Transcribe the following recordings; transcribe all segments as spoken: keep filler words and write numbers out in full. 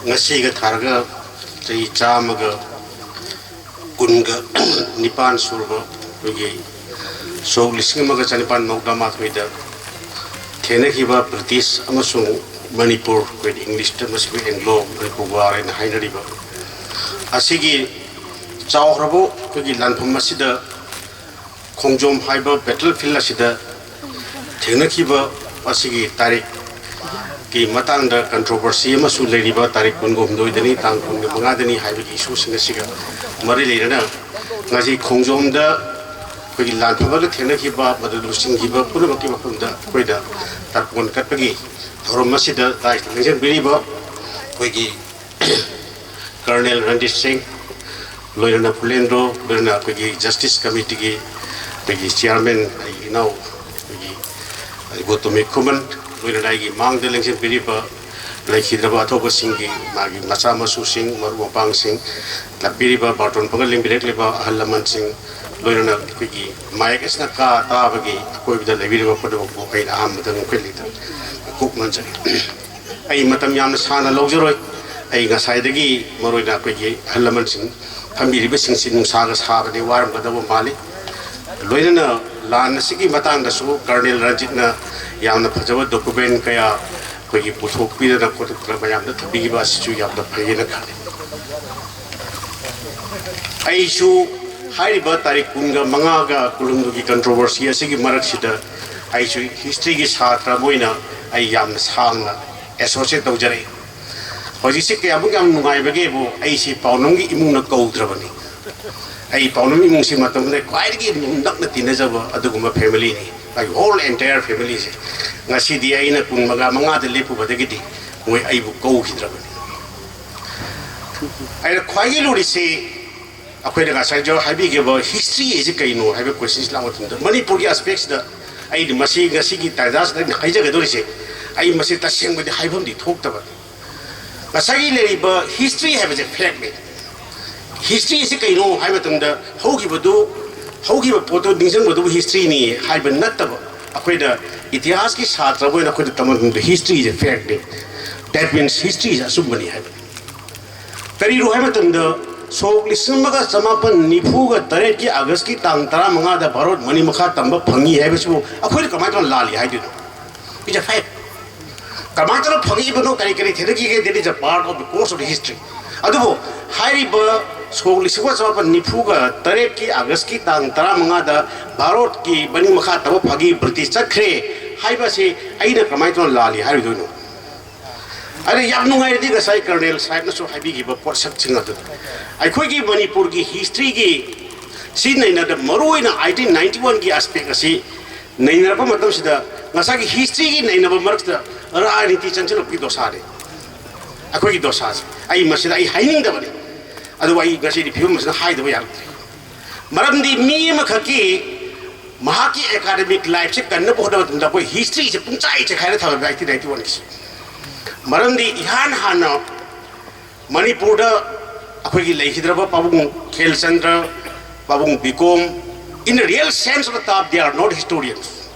ꯉꯁꯤꯒ ꯊꯥꯔꯒ ꯆꯍꯤ ꯆꯥꯝꯃꯒ ꯀꯨꯟꯒ ꯅꯤꯄꯥꯟ ꯁꯨꯔꯕ ꯑꯩꯈꯣꯏꯒꯤ ꯁꯣꯛ ꯂꯤꯁꯤꯡ ꯑꯃꯒ ꯆꯅꯤꯄꯥꯟ ꯃꯧꯗ꯭ꯔꯥ ꯃꯥꯊꯣꯏꯗ ꯊꯦꯡꯅꯈꯤꯕ ꯕ꯭ꯔꯤꯇꯤꯁ ꯑꯃꯁꯨꯡ ꯃꯅꯤꯄꯨꯔ, ꯑꯩꯈꯣꯏ ꯏꯪꯂꯤꯁꯇ ꯃꯁꯤꯕꯨ ꯑꯦꯡꯒ꯭ꯂꯣ ꯃꯅꯤꯄꯨꯔ ꯋꯥꯔ ꯍꯥꯏꯅ ꯍꯥꯏꯅꯔꯤꯕ ꯑꯁꯤꯒꯤ ꯆꯥꯎꯈ꯭ꯔꯕ ꯑꯩꯈꯣꯏꯒꯤ ꯂꯥꯟꯐꯝ ꯑꯁꯤꯗ ꯈꯣꯡꯖꯣꯝ ꯍꯥꯏꯕ ꯕꯦꯇꯜ ꯐꯤꯜ ꯑꯁꯤꯗ ꯊꯦꯡꯅꯈꯤꯕ ꯑꯁꯤꯒꯤ ꯇꯥꯔꯤꯛꯀꯤ ꯃꯇꯥꯡꯗ ꯀꯟꯇ꯭ꯔꯣꯚꯔꯁꯤ ꯑꯃꯁꯨ ꯂꯩꯔꯤꯕ ꯇꯥꯔꯤꯛ ꯀꯨꯟꯒ ꯍꯨꯝꯗꯣꯏꯗꯅꯤ, ꯇꯥꯡ ꯀꯨꯟꯒ ꯃꯉꯥꯗꯅꯤ ꯍꯥꯏꯕꯒꯤ ꯏꯁꯨꯁꯤꯡ ꯑꯁꯤꯒ ꯃꯔꯤ ꯂꯩꯅꯅ ꯉꯁꯤ ꯈꯣꯡꯖꯣꯝꯗ ꯑꯩꯈꯣꯏꯒꯤ ꯂꯥꯟꯐꯝ ꯑꯗꯨꯗ ꯊꯦꯡꯅꯈꯤꯕ, ꯃꯗꯨ ꯂꯨꯆꯤꯡꯈꯤꯕ ꯄꯨꯝꯅꯃꯛꯀꯤ ꯃꯐꯝꯗ ꯑꯩꯈꯣꯏꯗ ꯇꯔꯄꯣꯟ ꯀꯠꯄꯒꯤ ꯊꯧꯔꯝ ꯑꯁꯤꯗ ꯗꯥꯏꯁꯇ ꯂꯦꯡꯁꯤꯟꯕꯤꯔꯤꯕ ꯑꯩꯈꯣꯏꯒꯤ ꯀꯔꯅꯦꯜ ꯔꯟꯖꯤꯠ ꯁꯤꯡ, ꯂꯣꯏꯅꯅ ꯐꯨꯂꯦꯟꯗ꯭ꯔꯣ, ꯂꯣꯏꯅꯅ ꯑꯩꯈꯣꯏꯒꯤ ꯖꯁꯇꯤꯁ ꯀꯃꯤꯇꯤꯒꯤ ꯑꯩꯈꯣꯏꯒꯤ ꯆꯤꯌꯥꯔꯃꯦꯟ, ꯑꯩꯒꯤ ꯏꯅꯥꯎ ꯑꯩꯈꯣꯏꯒꯤ ꯒꯣꯇꯃꯤ ꯈꯨꯃꯟ, ꯂꯣꯏꯅꯅ ꯑꯩꯒꯤ ꯃꯥꯡꯗ ꯂꯦꯡꯁꯤꯟꯕꯤꯔꯤꯕ ꯂꯩꯈꯤꯗ꯭ꯔꯕ ꯑꯊꯧꯕꯁꯤꯡꯒꯤ ꯃꯥꯒꯤ ꯃꯆꯥ ꯃꯁꯨꯁꯤꯡ, ꯃꯔꯨꯞ ꯃꯄꯥꯡꯁꯤꯡ, ꯂꯥꯛꯄꯤꯔꯤꯕ ꯕꯥꯔꯇꯣꯟ ꯐꯪꯉ ꯂꯦꯡꯕꯤꯔꯛꯂꯤꯕ ꯑꯍꯜ ꯂꯃꯟꯁꯤꯡ, ꯂꯣꯏꯅꯅ ꯑꯩꯈꯣꯏꯒꯤ ꯃꯥꯏꯛ ꯑꯁꯤꯅ ꯀꯥ ꯇꯥꯕꯒꯤ ꯑꯀꯣꯏꯕꯗ ꯂꯩꯕꯤꯔꯤꯕ ꯄꯨꯝꯅꯃꯛꯄꯨ ꯑꯩꯅ ꯑꯍꯥꯟꯕꯗ ꯉꯝꯈꯩ ꯂꯩꯇꯅ ꯀꯣꯛ ꯅꯣꯟꯖꯔꯤ꯫ ꯑꯩ ꯃꯇꯝ ꯌꯥꯝꯅ ꯁꯥꯡꯅ ꯂꯧꯖꯔꯣꯏ꯫ ꯑꯩ ꯉꯁꯥꯏꯗꯒꯤ ꯃꯔꯨꯑꯣꯏꯅ ꯑꯩꯈꯣꯏꯒꯤ ꯑꯍꯜ ꯂꯃꯟꯁꯤꯡ ꯐꯝꯕꯤꯔꯤꯕꯁꯤꯡꯁꯤ ꯅꯨꯡꯁꯥꯒ ꯁꯥꯕꯅꯤ, ꯋꯥꯔꯝꯒꯗꯕ ꯃꯥꯜꯂꯤ꯫ ꯂꯣꯏꯅꯅ ꯂꯥꯟ ꯑꯁꯤꯒꯤ ꯃꯇꯥꯡꯗꯁꯨ ꯀꯔꯅꯦꯜ ꯔꯟꯖꯤꯠꯅ ꯌꯥꯝꯅ ꯐꯖꯕ ꯗꯣꯀꯨꯃꯦꯟ ꯀꯌꯥ ꯑꯩꯈꯣꯏꯒꯤ ꯄꯨꯊꯣꯛꯄꯤꯗꯅ ꯈꯣꯠꯇꯣꯛꯇꯅ ꯃꯌꯥꯝꯗ ꯊꯝꯕꯤꯈꯤꯕ ꯑꯁꯤꯁꯨ ꯌꯥꯝꯅ ꯐꯩꯌꯦꯅ ꯈꯜꯂꯤ꯫ ꯑꯩꯁꯨ ꯍꯥꯏꯔꯤꯕ ꯇꯥꯔꯤꯛ ꯀꯨꯟꯒ ꯃꯉꯥꯒ ꯀꯨꯟꯍꯨꯝꯗꯣꯏꯒꯤ ꯀꯟꯇ꯭ꯔꯣꯚꯔꯁꯤ ꯑꯁꯤꯒꯤ ꯃꯔꯛꯁꯤꯗ ꯑꯩꯁꯨ ꯍꯤꯁꯇ꯭ꯔꯤꯒꯤ ꯁꯥꯇ꯭ꯔ ꯑꯃ ꯑꯣꯏꯅ ꯑꯩ ꯌꯥꯝꯅ ꯁꯥꯡꯅ ꯑꯦꯁꯣꯁꯤꯌꯦꯠ ꯇꯧꯖꯔꯛꯏ꯫ ꯍꯧꯖꯤꯛꯁꯤ ꯀꯌꯥꯃꯨꯛ ꯌꯥꯝ ꯅꯨꯡꯉꯥꯏꯕꯒꯦꯕꯨ, ꯑꯩꯁꯤ ꯄꯥꯎꯅꯝꯒꯤ ꯏꯃꯨꯡꯅ ꯀꯧꯗ꯭ꯔꯕꯅꯤ꯫ ꯑꯩ ꯄꯥꯎꯅꯝ ꯏꯃꯨꯡꯁꯤ ꯃꯇꯝꯗꯨꯗ ꯈ꯭ꯋꯥꯏꯗꯒꯤ ꯅꯛꯅ ꯇꯤꯟꯅꯖꯕ ꯑꯗꯨꯒꯨꯝꯕ ꯐꯦꯃꯤꯂꯤꯅꯤ꯫ ꯑꯩ ꯍꯣꯜ ꯑꯦꯟꯇꯥꯌꯔ ꯐꯦꯃꯤꯂꯤꯁꯦ ꯉꯁꯤꯗꯤ ꯑꯩꯅ ꯀꯨꯟ ꯃꯉꯥ, ꯃꯉꯥꯗ ꯂꯦꯞꯄꯨꯕꯗꯒꯤꯗꯤ ꯃꯣꯏ ꯑꯩꯕꯨ ꯀꯧꯈꯤꯗ꯭ꯔꯕꯅꯤ꯫ ꯑꯩꯅ ꯈ꯭ꯋꯥꯏꯒꯤ ꯂꯨꯔꯤꯁꯤ ꯑꯩꯈꯣꯏꯅ ꯉꯁꯥꯏꯁꯨ ꯍꯥꯏꯕꯤꯈꯤꯕ ꯍꯤꯁꯇ꯭ꯔꯤ ꯑꯁꯤ ꯀꯩꯅꯣ ꯍꯥꯏꯕ ꯀꯣꯏꯁꯟꯁꯤ ꯂꯥꯛꯄ ꯃꯇꯝꯗ, ꯃꯅꯤꯄꯨꯔꯒꯤ ꯑꯦꯁꯄꯦꯛꯁꯤꯗ ꯑꯩꯅ ꯃꯁꯤ ꯉꯁꯤꯒꯤ ꯇꯥꯟꯖꯥꯁꯤꯗ ꯑꯩꯅ ꯍꯥꯏꯖꯒꯗꯧꯔꯤꯁꯦ, ꯑꯩ ꯃꯁꯤ ꯇꯁꯦꯡꯕꯗꯤ ꯍꯥꯏꯐꯝꯗꯤ ꯊꯣꯛꯇꯕ꯫ ꯉꯁꯥꯏꯒꯤ ꯂꯩꯔꯤꯕ ꯍꯤꯁꯇ꯭ꯔꯤ ꯍꯥꯏꯕꯁꯦ ꯐꯦꯛꯅꯤ꯫ ꯍꯤꯁꯇ꯭ꯔꯤ ꯑꯁꯤ ꯀꯩꯅꯣ ꯍꯥꯏꯕ ꯃꯇꯝꯗ, ꯍꯧꯈꯤꯕꯗꯨ, ꯍꯧꯈꯤꯕ ꯄꯣꯠꯇꯨ ꯅꯤꯡꯁꯤꯡꯕꯗꯨꯕꯨ ꯍꯤꯁꯇ꯭ꯔꯤꯅꯤ ꯍꯥꯏꯕ ꯅꯠꯇꯕ, ꯑꯩꯈꯣꯏꯅ ꯏꯇꯤꯍꯥꯁꯀꯤ ꯁꯥꯇ꯭ꯔ ꯑꯃ ꯑꯣꯏꯅ ꯑꯩꯈꯣꯏꯅ ꯇꯝꯕ ꯃꯇꯝꯗ history is a fact ꯅꯤ꯫ That means history is ꯑꯆꯨꯝꯕꯅꯤ ꯍꯥꯏꯕ꯫ ꯀꯔꯤꯅꯣ ꯍꯥꯏꯕ ꯃꯇꯝꯗ, ꯁꯣꯛ ꯂꯤꯁꯤꯡ ꯑꯃꯒ ꯆꯃꯥꯄꯟ ꯅꯤꯐꯨꯒ ꯇꯔꯦꯠꯀꯤ ꯑꯥꯒꯁꯀꯤ ꯇꯥꯡ ꯇꯔꯥꯃꯉꯥꯗ ꯚꯥꯔꯣꯠ ꯃꯅꯤꯡ ꯃꯈꯥ ꯇꯝꯕ ꯐꯪꯉꯤ ꯍꯥꯏꯕꯁꯤꯕꯨ ꯑꯩꯈꯣꯏꯅ ꯀꯃꯥꯏꯅ ꯇꯧꯅ ꯂꯥꯜꯂꯤ ꯍꯥꯏꯗꯣꯏꯅꯣ? It's a fact꯫ ꯀꯃꯥꯏꯅ ꯇꯧꯅ ꯐꯪꯉꯛꯏꯕꯅꯣ, ꯀꯔꯤ ꯀꯔꯤ ꯊꯦꯡꯅꯈꯤꯒꯦ, that is a part of the course of the history꯫ ꯑꯗꯨꯕꯨ ꯍꯥꯏꯔꯤꯕ ꯁꯣꯛ ꯂꯤꯁꯤꯡ ꯑꯃ ꯆꯃꯥꯄꯟ ꯅꯤꯐꯨꯒ ꯇꯔꯦꯠꯀꯤ ꯑꯥꯒꯁꯀꯤ ꯇꯥꯡ ꯇꯔꯥꯃꯉꯥꯗ ꯚꯥꯔꯣꯠꯀꯤ ꯃꯅꯤꯡ ꯃꯈꯥ ꯇꯝꯕ ꯐꯪꯉꯤ, ꯕ꯭ꯔꯤꯇꯤꯁ ꯆꯠꯈ꯭ꯔꯦ ꯍꯥꯏꯕꯁꯤ ꯑꯩꯅ ꯀꯃꯥꯏꯅ ꯇꯧꯅ ꯂꯥꯜꯂꯤ ꯍꯥꯏꯔꯨꯗꯣꯏꯅꯣ? ꯑꯗ ꯌꯥꯝ ꯅꯨꯡꯉꯥꯏꯔꯗꯤ ꯉꯁꯥꯏ ꯀꯔꯅꯦꯜ ꯁꯥꯍꯦꯕꯅꯁꯨ ꯍꯥꯏꯕꯤꯈꯤꯕ ꯄꯣꯠꯁꯛꯁꯤꯡ ꯑꯗꯨ ꯑꯩꯈꯣꯏꯒꯤ ꯃꯅꯤꯄꯨꯔꯒꯤ historyꯒꯤ ꯁꯤ ꯅꯩꯅꯗ ꯃꯔꯨꯑꯣꯏꯅ eighteen ninety oneꯒꯤ aspect ꯑꯁꯤ ꯅꯩꯅꯔꯛꯄ ꯃꯇꯝꯁꯤꯗ ꯉꯁꯥꯏꯒꯤ historyꯒꯤ ꯅꯩꯅꯕ ꯃꯔꯛꯇ ꯔꯥꯖꯅꯤꯇꯤ ꯆꯪꯁꯤꯜꯂꯛꯄꯒꯤ ꯗꯣꯁꯥꯅꯤ꯫ ꯑꯩꯈꯣꯏꯒꯤ ꯗꯣꯁꯥꯁꯦ ꯑꯩ ꯃꯁꯤꯗ ꯑꯩ ꯍꯥꯏꯅꯤꯡꯗꯕꯅꯤ꯫ ꯑꯗꯨꯕꯨ ꯑꯩ ꯉꯁꯤꯗꯤ ꯐꯤꯕꯝ ꯑꯁꯤꯗ ꯍꯥꯏꯗꯕ ꯌꯥꯔꯛꯇ꯭ꯔꯦ꯫ ꯃꯔꯝꯗꯤ ꯃꯤ ꯑꯃꯈꯛꯀꯤ ꯃꯍꯥꯛꯀꯤ academic lifeꯁꯦ ꯀꯟꯅꯕ ꯍꯣꯠꯅꯕ ꯃꯇꯝꯗ ꯑꯩꯈꯣꯏ historyꯁꯦ ꯄꯨꯡꯆꯥꯏ ꯆꯦꯈꯥꯏꯔ ꯊꯝꯃꯦꯕ eighteen ninety oneꯒꯤꯁꯤ꯫ ꯃꯔꯝꯗꯤ ꯏꯍꯥꯟ ꯍꯥꯟꯅ ꯃꯅꯤꯄꯨꯔꯗ ꯑꯩꯈꯣꯏꯒꯤ ꯂꯩꯈꯤꯗ꯭ꯔꯕ ꯄꯥꯕꯨꯡ ꯈꯦꯜꯆꯟꯗ꯭ꯔ, ꯄꯥꯕꯨꯡ BCom, in the real sense of the term, they are not historians꯫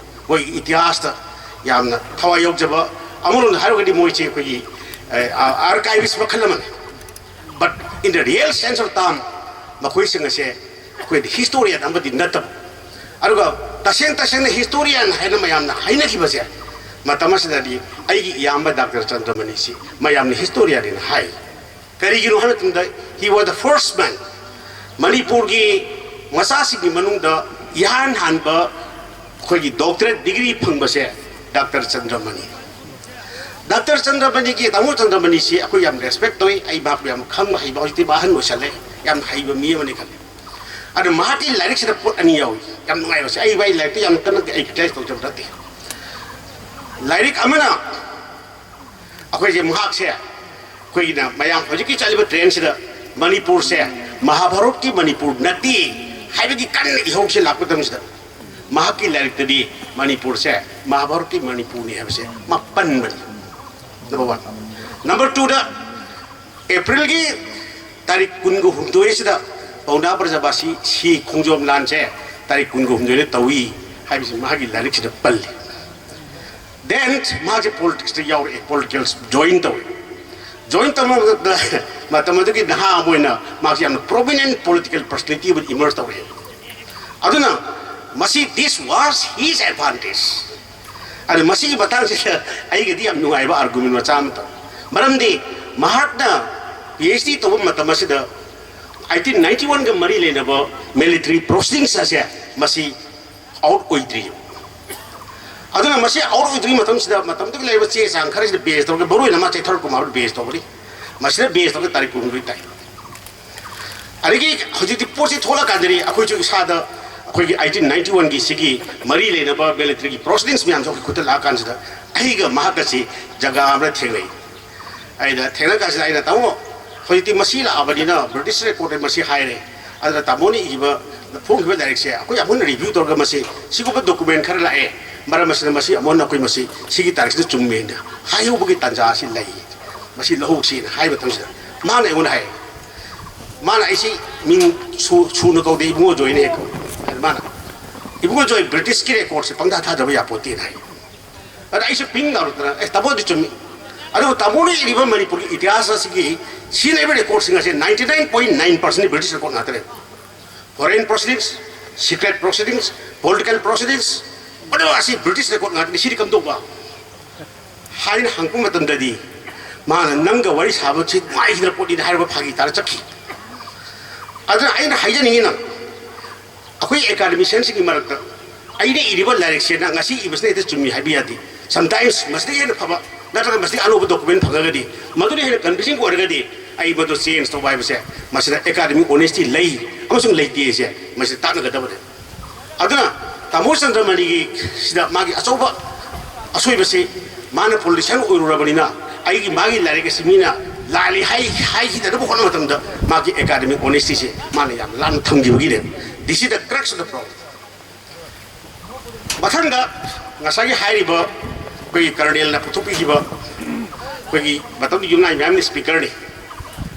ꯃꯣꯏ ꯏꯇꯤꯍꯥꯁꯇ ꯌꯥꯝꯅ ꯊꯋꯥꯏ ꯌꯥꯎꯖꯕ, ꯑꯃꯔꯣꯝꯗ ꯍꯥꯏꯔꯒꯗꯤ ꯃꯣꯏꯁꯦ ꯑꯩꯈꯣꯏꯒꯤ archivist ꯃꯈꯜ ꯑꯃꯅꯤ꯫ But in the real sense of term, ꯃꯈꯣꯏꯁꯤꯡ ꯑꯁꯦ ꯑꯩꯈꯣꯏꯗꯤ historian ꯑꯃꯗꯤ ꯅꯠꯇꯕ꯫ ꯑꯗꯨꯒ ꯇꯁꯦꯡ ꯇꯁꯦꯡꯅ historian ꯍꯥꯏꯅ ꯃꯌꯥꯝꯅ ꯍꯥꯏꯅꯈꯤꯕꯁꯦ, ꯃꯇꯝ ꯑꯁꯤꯗꯗꯤ ꯑꯩꯒꯤ ꯏꯌꯥꯝꯕ ꯗꯥꯛꯇꯔ ꯆꯟꯗ꯭ꯔꯃꯅꯤꯁꯤ ꯃꯌꯥꯝꯅ historian ꯍꯥꯏꯅ ꯍꯥꯏ꯫ ꯀꯔꯤꯒꯤꯅꯣ ꯍꯥꯏꯕ ꯃꯇꯝꯗ, he was the first man꯫ ꯃꯅꯤꯄꯨꯔꯒꯤ ꯃꯆꯥꯁꯤꯡꯒꯤ ꯃꯅꯨꯡꯗ ꯏꯍꯥꯟ ꯍꯥꯟꯕ ꯑꯩꯈꯣꯏꯒꯤ doctorate degree ꯐꯪꯕꯁꯦ ꯗꯥꯛꯇꯔ ꯆꯟꯗ꯭ꯔꯃꯅꯤ꯫ ꯗꯥꯛꯇꯔ ꯆꯟꯗ꯭ꯔꯃꯅꯤꯒꯤ, ꯇꯥꯃꯣ ꯆꯟꯗ꯭ꯔꯃꯅꯤꯁꯤ ꯑꯩꯈꯣꯏ ꯌꯥꯝ respect ꯇꯧꯏ꯫ ꯑꯩ ꯃꯍꯥꯛꯄꯨ ꯌꯥꯝ ꯈꯪꯕ ꯍꯩꯕ, ꯍꯧꯖꯤꯛꯇꯤ ꯃꯥ ꯑꯍꯟ ꯑꯣꯏꯁꯜꯂꯦ, ꯌꯥꯝ ꯍꯩꯕ ꯃꯤ ꯑꯃꯅꯤ ꯈꯜꯂꯤ꯫ ꯑꯗꯣ ꯃꯍꯥꯛꯀꯤ ꯂꯥꯏꯔꯤꯛꯁꯤꯗ ꯄꯣꯠ ꯑꯅꯤ ꯌꯥꯎꯏ, ꯌꯥꯝ ꯅꯨꯡꯉꯥꯏꯕꯁꯦ꯫ ꯑꯩ ꯚꯥꯏ ꯂꯥꯏꯔꯤꯛꯇ ꯌꯥꯝ ꯀꯟꯅ ꯑꯩ criticize ꯇꯧꯖꯕ ꯅꯠꯇꯦ꯫ ꯂꯥꯏꯔꯤꯛ ꯑꯃꯅ ꯑꯩꯈꯣꯏꯁꯦ, ꯃꯍꯥꯛꯁꯦ ꯑꯩꯈꯣꯏꯒꯤꯅ ꯃꯌꯥꯝ ꯍꯧꯖꯤꯛꯀꯤ ꯆꯠꯂꯤꯕ trendꯁꯤꯗ ꯃꯅꯤꯄꯨꯔꯁꯦ ꯃꯍꯥꯚꯥꯔꯠꯀꯤ ꯃꯅꯤꯄꯨꯔ ꯅꯠꯇꯦ ꯍꯥꯏꯕꯒꯤ ꯀꯟꯅ ꯏꯍꯧꯁꯦ ꯂꯥꯛꯄ ꯃꯇꯝꯁꯤꯗ, ꯃꯍꯥꯛꯀꯤ ꯂꯥꯏꯔꯤꯛꯇꯗꯤ ꯃꯅꯤꯄꯨꯔꯁꯦ ꯃꯍꯥꯚꯥꯔꯠꯀꯤ ꯃꯅꯤꯄꯨꯔꯅꯤ ꯍꯥꯏꯕꯁꯦ ꯃꯥ ꯄꯟꯕꯅꯤ꯫ Number one꯫ Number twoꯗ, ꯑꯦꯄ꯭ꯔꯤꯜꯒꯤ ꯇꯥꯔꯤꯛ ꯀꯨꯟꯒ ꯍꯨꯝꯗꯣꯏ ꯑꯁꯤꯗ ꯄꯥꯎꯅꯥ ꯕ꯭ꯔꯖꯕꯥꯁꯤ ꯁꯤ ꯈꯣꯡꯖꯣꯝ ꯂꯥꯟꯁꯦ ꯇꯥꯔꯤꯛ ꯀꯨꯟꯒ ꯍꯨꯝꯗꯣꯏꯗ ꯇꯧꯏ ꯍꯥꯏꯕꯁꯤ ꯃꯥꯒꯤ ꯂꯥꯏꯔꯤꯛꯁꯤꯗ ꯄꯜꯂꯤ꯫ Then ꯃꯥꯁꯦ ꯄꯣꯂꯤꯇꯤꯛꯁꯇ ꯌꯥꯎꯔꯛꯑꯦ, ꯄꯣꯂꯤꯇꯤꯀꯦꯜ ꯖꯣꯏꯟ ꯇꯧꯔꯦ꯫ ꯖꯣꯏꯟ ꯇꯧꯕ ꯃꯇꯝꯗ ꯃꯇꯝ ꯑꯗꯨꯒꯤ ꯅꯍꯥ ꯑꯃ ꯑꯣꯏꯅ ꯃꯥꯁꯦ ꯌꯥꯝꯅ ꯄ꯭ꯔꯣꯃꯤꯅꯦꯟ ꯄꯣꯂꯤꯇꯤꯀꯦꯜ ꯄꯔꯁꯅꯦꯂꯤꯇꯤ ꯑꯃ ꯏꯃꯔꯖ ꯇꯧꯔꯛꯑꯦ꯫ ꯑꯗꯨꯅ ꯃꯁꯤ, this was his advantage꯫ ꯑꯗꯨ ꯃꯁꯤꯒꯤ ꯃꯇꯥꯡꯁꯤꯗ ꯑꯩꯒꯗꯤ ꯌꯥꯝ ꯅꯨꯡꯉꯥꯏꯕ ꯑꯥꯔꯒꯨꯃꯦꯟ ꯃꯆꯥ ꯑꯃ ꯇꯧ꯫ ꯃꯔꯝꯗꯤ ꯃꯍꯥꯛꯅ ꯄꯤ ꯑꯩꯆ ꯗꯤ ꯇꯧꯕ ꯃꯇꯝ ꯑꯁꯤꯗ ꯑꯩꯠꯇꯤꯟ ꯅꯥꯏꯟꯇꯤ ꯋꯥꯟꯒ ꯃꯔꯤ ꯂꯩꯅꯕ ꯃꯤꯂꯤꯇꯔꯤ ꯄ꯭ꯔꯣꯁꯤꯗꯤꯡꯁ ꯑꯁꯦ ꯃꯁꯤ ꯑꯥꯎꯠ ꯑꯣꯏꯗ꯭ꯔꯤ꯫ ꯑꯗꯨꯅ ꯃꯁꯤ ꯑꯥꯎꯠ ꯑꯣꯏꯗ꯭ꯔꯤꯉꯩ ꯃꯇꯝꯁꯤꯗ, ꯃꯇꯝꯗꯨꯒꯤ ꯂꯩꯔꯤꯕ ꯆꯦ ꯆꯥꯡ ꯈꯔꯁꯤꯗ ꯕꯦꯖ ꯇꯧꯔꯒ, ꯃꯔꯨꯑꯣꯏꯅ ꯃꯥ ꯆꯩꯊꯥꯔꯣꯜ ꯀꯨꯃꯥꯔꯕꯨ ꯕꯦꯖ ꯇꯧꯕꯅꯤ꯫ ꯃꯁꯤꯗ ꯕꯦꯖ ꯇꯧꯔꯒ ꯇꯥꯔꯤꯛ ꯀꯨꯟꯍꯨꯝꯗꯣꯏ ꯇꯥꯏ꯫ ꯑꯗꯒꯤ ꯍꯧꯖꯤꯛꯇꯤ ꯄꯣꯠꯁꯤ ꯊꯣꯛꯂꯛꯀꯥꯟꯗꯗꯤ ꯑꯩꯈꯣꯏꯁꯨ ꯏꯁꯥꯗ ꯑꯩꯈꯣꯏꯒꯤ ꯑꯩꯠꯇꯤꯟ ꯅꯥꯏꯟꯇꯤ ꯋꯥꯟꯒꯤ ꯁꯤꯒꯤ ꯃꯔꯤ ꯂꯩꯅꯕ ꯃꯤꯂꯤꯇꯔꯤꯒꯤ ꯄ꯭ꯔꯣꯁꯤꯗꯤꯡꯁ ꯃꯌꯥꯝꯁꯦ ꯑꯩꯈꯣꯏ ꯈꯨꯠꯇ ꯂꯥꯛꯑꯀꯥꯟꯁꯤꯗ ꯑꯩꯒ ꯃꯍꯥꯛꯀꯁꯤ ꯖꯒꯥ ꯑꯃꯗ ꯊꯦꯡꯅꯩ꯫ ꯑꯩꯅ ꯊꯦꯡꯅ ꯀꯥꯟꯁꯤꯗ ꯑꯩꯅ, "ꯇꯥꯃꯣ, ꯍꯧꯖꯤꯛꯇꯤ ꯃꯁꯤ ꯂꯥꯛꯑꯕꯅꯤꯅ ꯕ꯭ꯔꯤꯇꯤꯁ ꯔꯦꯀꯣꯔꯗꯇ ꯃꯁꯤ ꯍꯥꯏꯔꯦ꯫ ꯑꯗꯨꯅ ꯇꯥꯃꯣꯅ ꯏꯈꯤꯕ, ꯐꯣꯡꯈꯤꯕ ꯂꯥꯏꯔꯤꯛꯁꯦ ꯑꯩꯈꯣꯏ ꯑꯃꯨꯛ ꯍꯟꯅ ꯔꯤꯚ꯭ꯌꯨ ꯇꯧꯔꯒ ꯃꯁꯤ ꯁꯤꯒꯨꯝꯕ ꯗꯣꯀꯨꯃꯦꯟ ꯈꯔ ꯂꯥꯛꯑꯦ, ꯃꯔꯝ ꯑꯁꯤꯅ ꯃꯁꯤ ꯑꯃꯨꯛ ꯍꯟꯅ ꯑꯩꯈꯣꯏ ꯃꯁꯤ ꯁꯤꯒꯤ ꯇꯥꯔꯤꯛꯁꯤꯗ ꯆꯨꯝꯃꯦꯅ ꯍꯥꯏꯍꯧꯕꯒꯤ ꯇꯥꯟꯖꯥ ꯑꯁꯤ ꯂꯩ, ꯃꯁꯤ ꯂꯧꯍꯧꯁꯦꯅ" ꯍꯥꯏꯕ ꯃꯇꯝꯁꯤꯗ ꯃꯥꯅ ꯑꯩꯉꯣꯟꯗ ꯍꯥꯏ, ꯃꯥꯅ ꯑꯩꯁꯤ ꯃꯤꯡ ꯁꯨ-, ꯁꯨꯅ ꯀꯧꯗꯦ, "ꯏꯕꯨꯡꯉꯣ ꯖꯣꯏꯅ ꯍꯦꯛ ꯀꯧꯏ"꯫ ꯑꯗ ꯃꯥꯅ, "ꯏꯕꯨꯡꯉꯣ ꯖꯣꯏ, ꯕ꯭ꯔꯤꯇꯤꯁꯀꯤ ꯔꯦꯀꯣꯔꯗꯁꯦ ꯄꯪꯊꯥ ꯊꯥꯖꯕ ꯌꯥꯄꯣꯠꯇꯦꯅ" ꯍꯥꯏ꯫ ꯑꯗ ꯑꯩꯁꯨ ꯄꯤꯡ ꯂꯥꯎꯔꯛꯇꯅ, "ꯑꯦ, ꯇꯥꯃꯣ, ꯑꯗꯨ ꯆꯨꯝꯃꯤ꯫ ꯑꯗꯨꯕꯨ ꯇꯥꯃꯣꯅ ꯏꯔꯤꯕ ꯃꯅꯤꯄꯨꯔꯒꯤ ꯏꯇꯤꯍꯥꯁ ꯑꯁꯤꯒꯤ ꯁꯤ ꯂꯩꯕ ꯔꯦꯀꯣꯔꯗꯁꯤꯡ ꯑꯁꯦ ninety nine point nine percent British record ꯉꯥꯛꯇꯅꯦ꯫ Foreign proceedings, secret proceedings, political proceedings, ꯑꯗꯨ ꯑꯁꯤ ꯕ꯭ꯔꯤꯇꯤꯁ ꯔꯦꯀꯣꯔꯗ ꯉꯥꯛꯇꯅꯤ, ꯁꯤꯗꯤ ꯀꯝꯗꯧꯕ?" ꯍꯥꯏꯅ ꯍꯪꯉꯛꯄ ꯃꯇꯝꯗꯗꯤ ꯃꯥꯅ, "ꯅꯪꯒ ꯋꯥꯔꯤ ꯁꯥꯕꯁꯤ ꯅꯨꯡꯉꯥꯏꯈꯤꯗ꯭ꯔ ꯄꯣꯠꯅꯤꯗ" ꯍꯥꯏꯔꯒ ꯐꯥꯒꯤ ꯇꯥꯔ ꯆꯠꯈꯤ꯫ ꯑꯗꯨꯅ ꯑꯩꯅ ꯍꯥꯏꯖꯅꯤꯡꯉꯤꯅ, ꯑꯩꯈꯣꯏ ꯑꯦꯀꯥꯗꯃꯤꯁꯤꯌꯟꯁꯤꯡꯒꯤ ꯃꯔꯛꯇ ꯑꯩꯅ ꯏꯔꯤꯕ ꯂꯥꯏꯔꯤꯛꯁꯦ ꯅꯪ ꯉꯁꯤ ꯏꯕꯁꯤꯅ ꯍꯦꯛꯇ ꯆꯨꯝꯃꯤ ꯍꯥꯏꯕ ꯌꯥꯗꯦ꯫ Sometimes ꯃꯁꯤꯗꯒꯤ ꯍꯦꯟꯅ ꯐꯕ ꯅꯠꯇ꯭ꯔꯒ ꯃꯁꯤꯗꯒꯤ ꯑꯅꯧꯕ ꯗꯣꯀꯨꯃꯦꯟ ꯐꯪꯉꯒꯗꯤ, ꯃꯗꯨꯅ ꯍꯦꯟꯅ ꯀꯟꯚꯤꯟꯁꯤꯡ ꯑꯣꯏꯔꯒꯗꯤ, ꯑꯩ ꯃꯗꯨ ꯆꯦꯟꯖ ꯇꯧꯕ ꯍꯥꯏꯕꯁꯦ, ꯃꯁꯤꯗ ꯑꯦꯀꯥꯗꯃꯤꯛ ꯑꯣꯅꯦꯁꯇꯤ ꯂꯩ ꯑꯃꯁꯨꯡ ꯂꯩꯇꯦ ꯍꯥꯏꯁꯦ ꯃꯁꯤꯗ ꯇꯥꯛꯅꯒꯗꯕꯅꯦ꯫ ꯑꯗꯨꯅ ꯇꯥꯃꯣ ꯆꯟꯗ꯭ꯔꯃꯅꯤꯒꯤ ꯁꯤꯗ ꯃꯥꯒꯤ ꯑꯆꯧꯕ ꯑꯁꯣꯏꯕꯁꯤ, ꯃꯥꯅ ꯄꯣꯂꯤꯇꯤꯁꯤꯌꯥꯟ ꯑꯣꯏꯔꯨꯔꯕꯅꯤꯅ ꯑꯩꯒꯤ, ꯃꯥꯒꯤ ꯂꯥꯏꯔꯤꯛ ꯑꯁꯤ ꯃꯤꯅ ꯂꯥꯜꯂꯤ ꯍꯥꯏ-, ꯍꯥꯏꯈꯤꯗꯅꯕ ꯍꯣꯠꯅꯕ ꯃꯇꯝꯗ ꯃꯥꯒꯤ ꯑꯦꯀꯥꯗꯃꯤꯛ ꯑꯣꯅꯦꯁꯇꯤꯁꯦ ꯃꯥꯅ ꯌꯥꯝ ꯂꯥꯟꯅ ꯊꯝꯈꯤꯕꯒꯤꯅꯦ꯫ This is the crux of the problem. ꯃꯊꯪꯗ ꯉꯁꯥꯏꯒꯤ ꯍꯥꯏꯔꯤꯕ ꯑꯩꯈꯣꯏꯒꯤ ꯀꯔꯅꯦꯜꯅ ꯄꯨꯊꯣꯛꯄꯤꯈꯤꯕ ꯑꯩꯈꯣꯏꯒꯤ ꯃꯇꯝꯗꯨ ꯌꯨꯅꯥꯏ ꯃꯌꯥꯝꯒꯤ ꯁ꯭ꯄꯤꯀꯔꯅꯤ꯫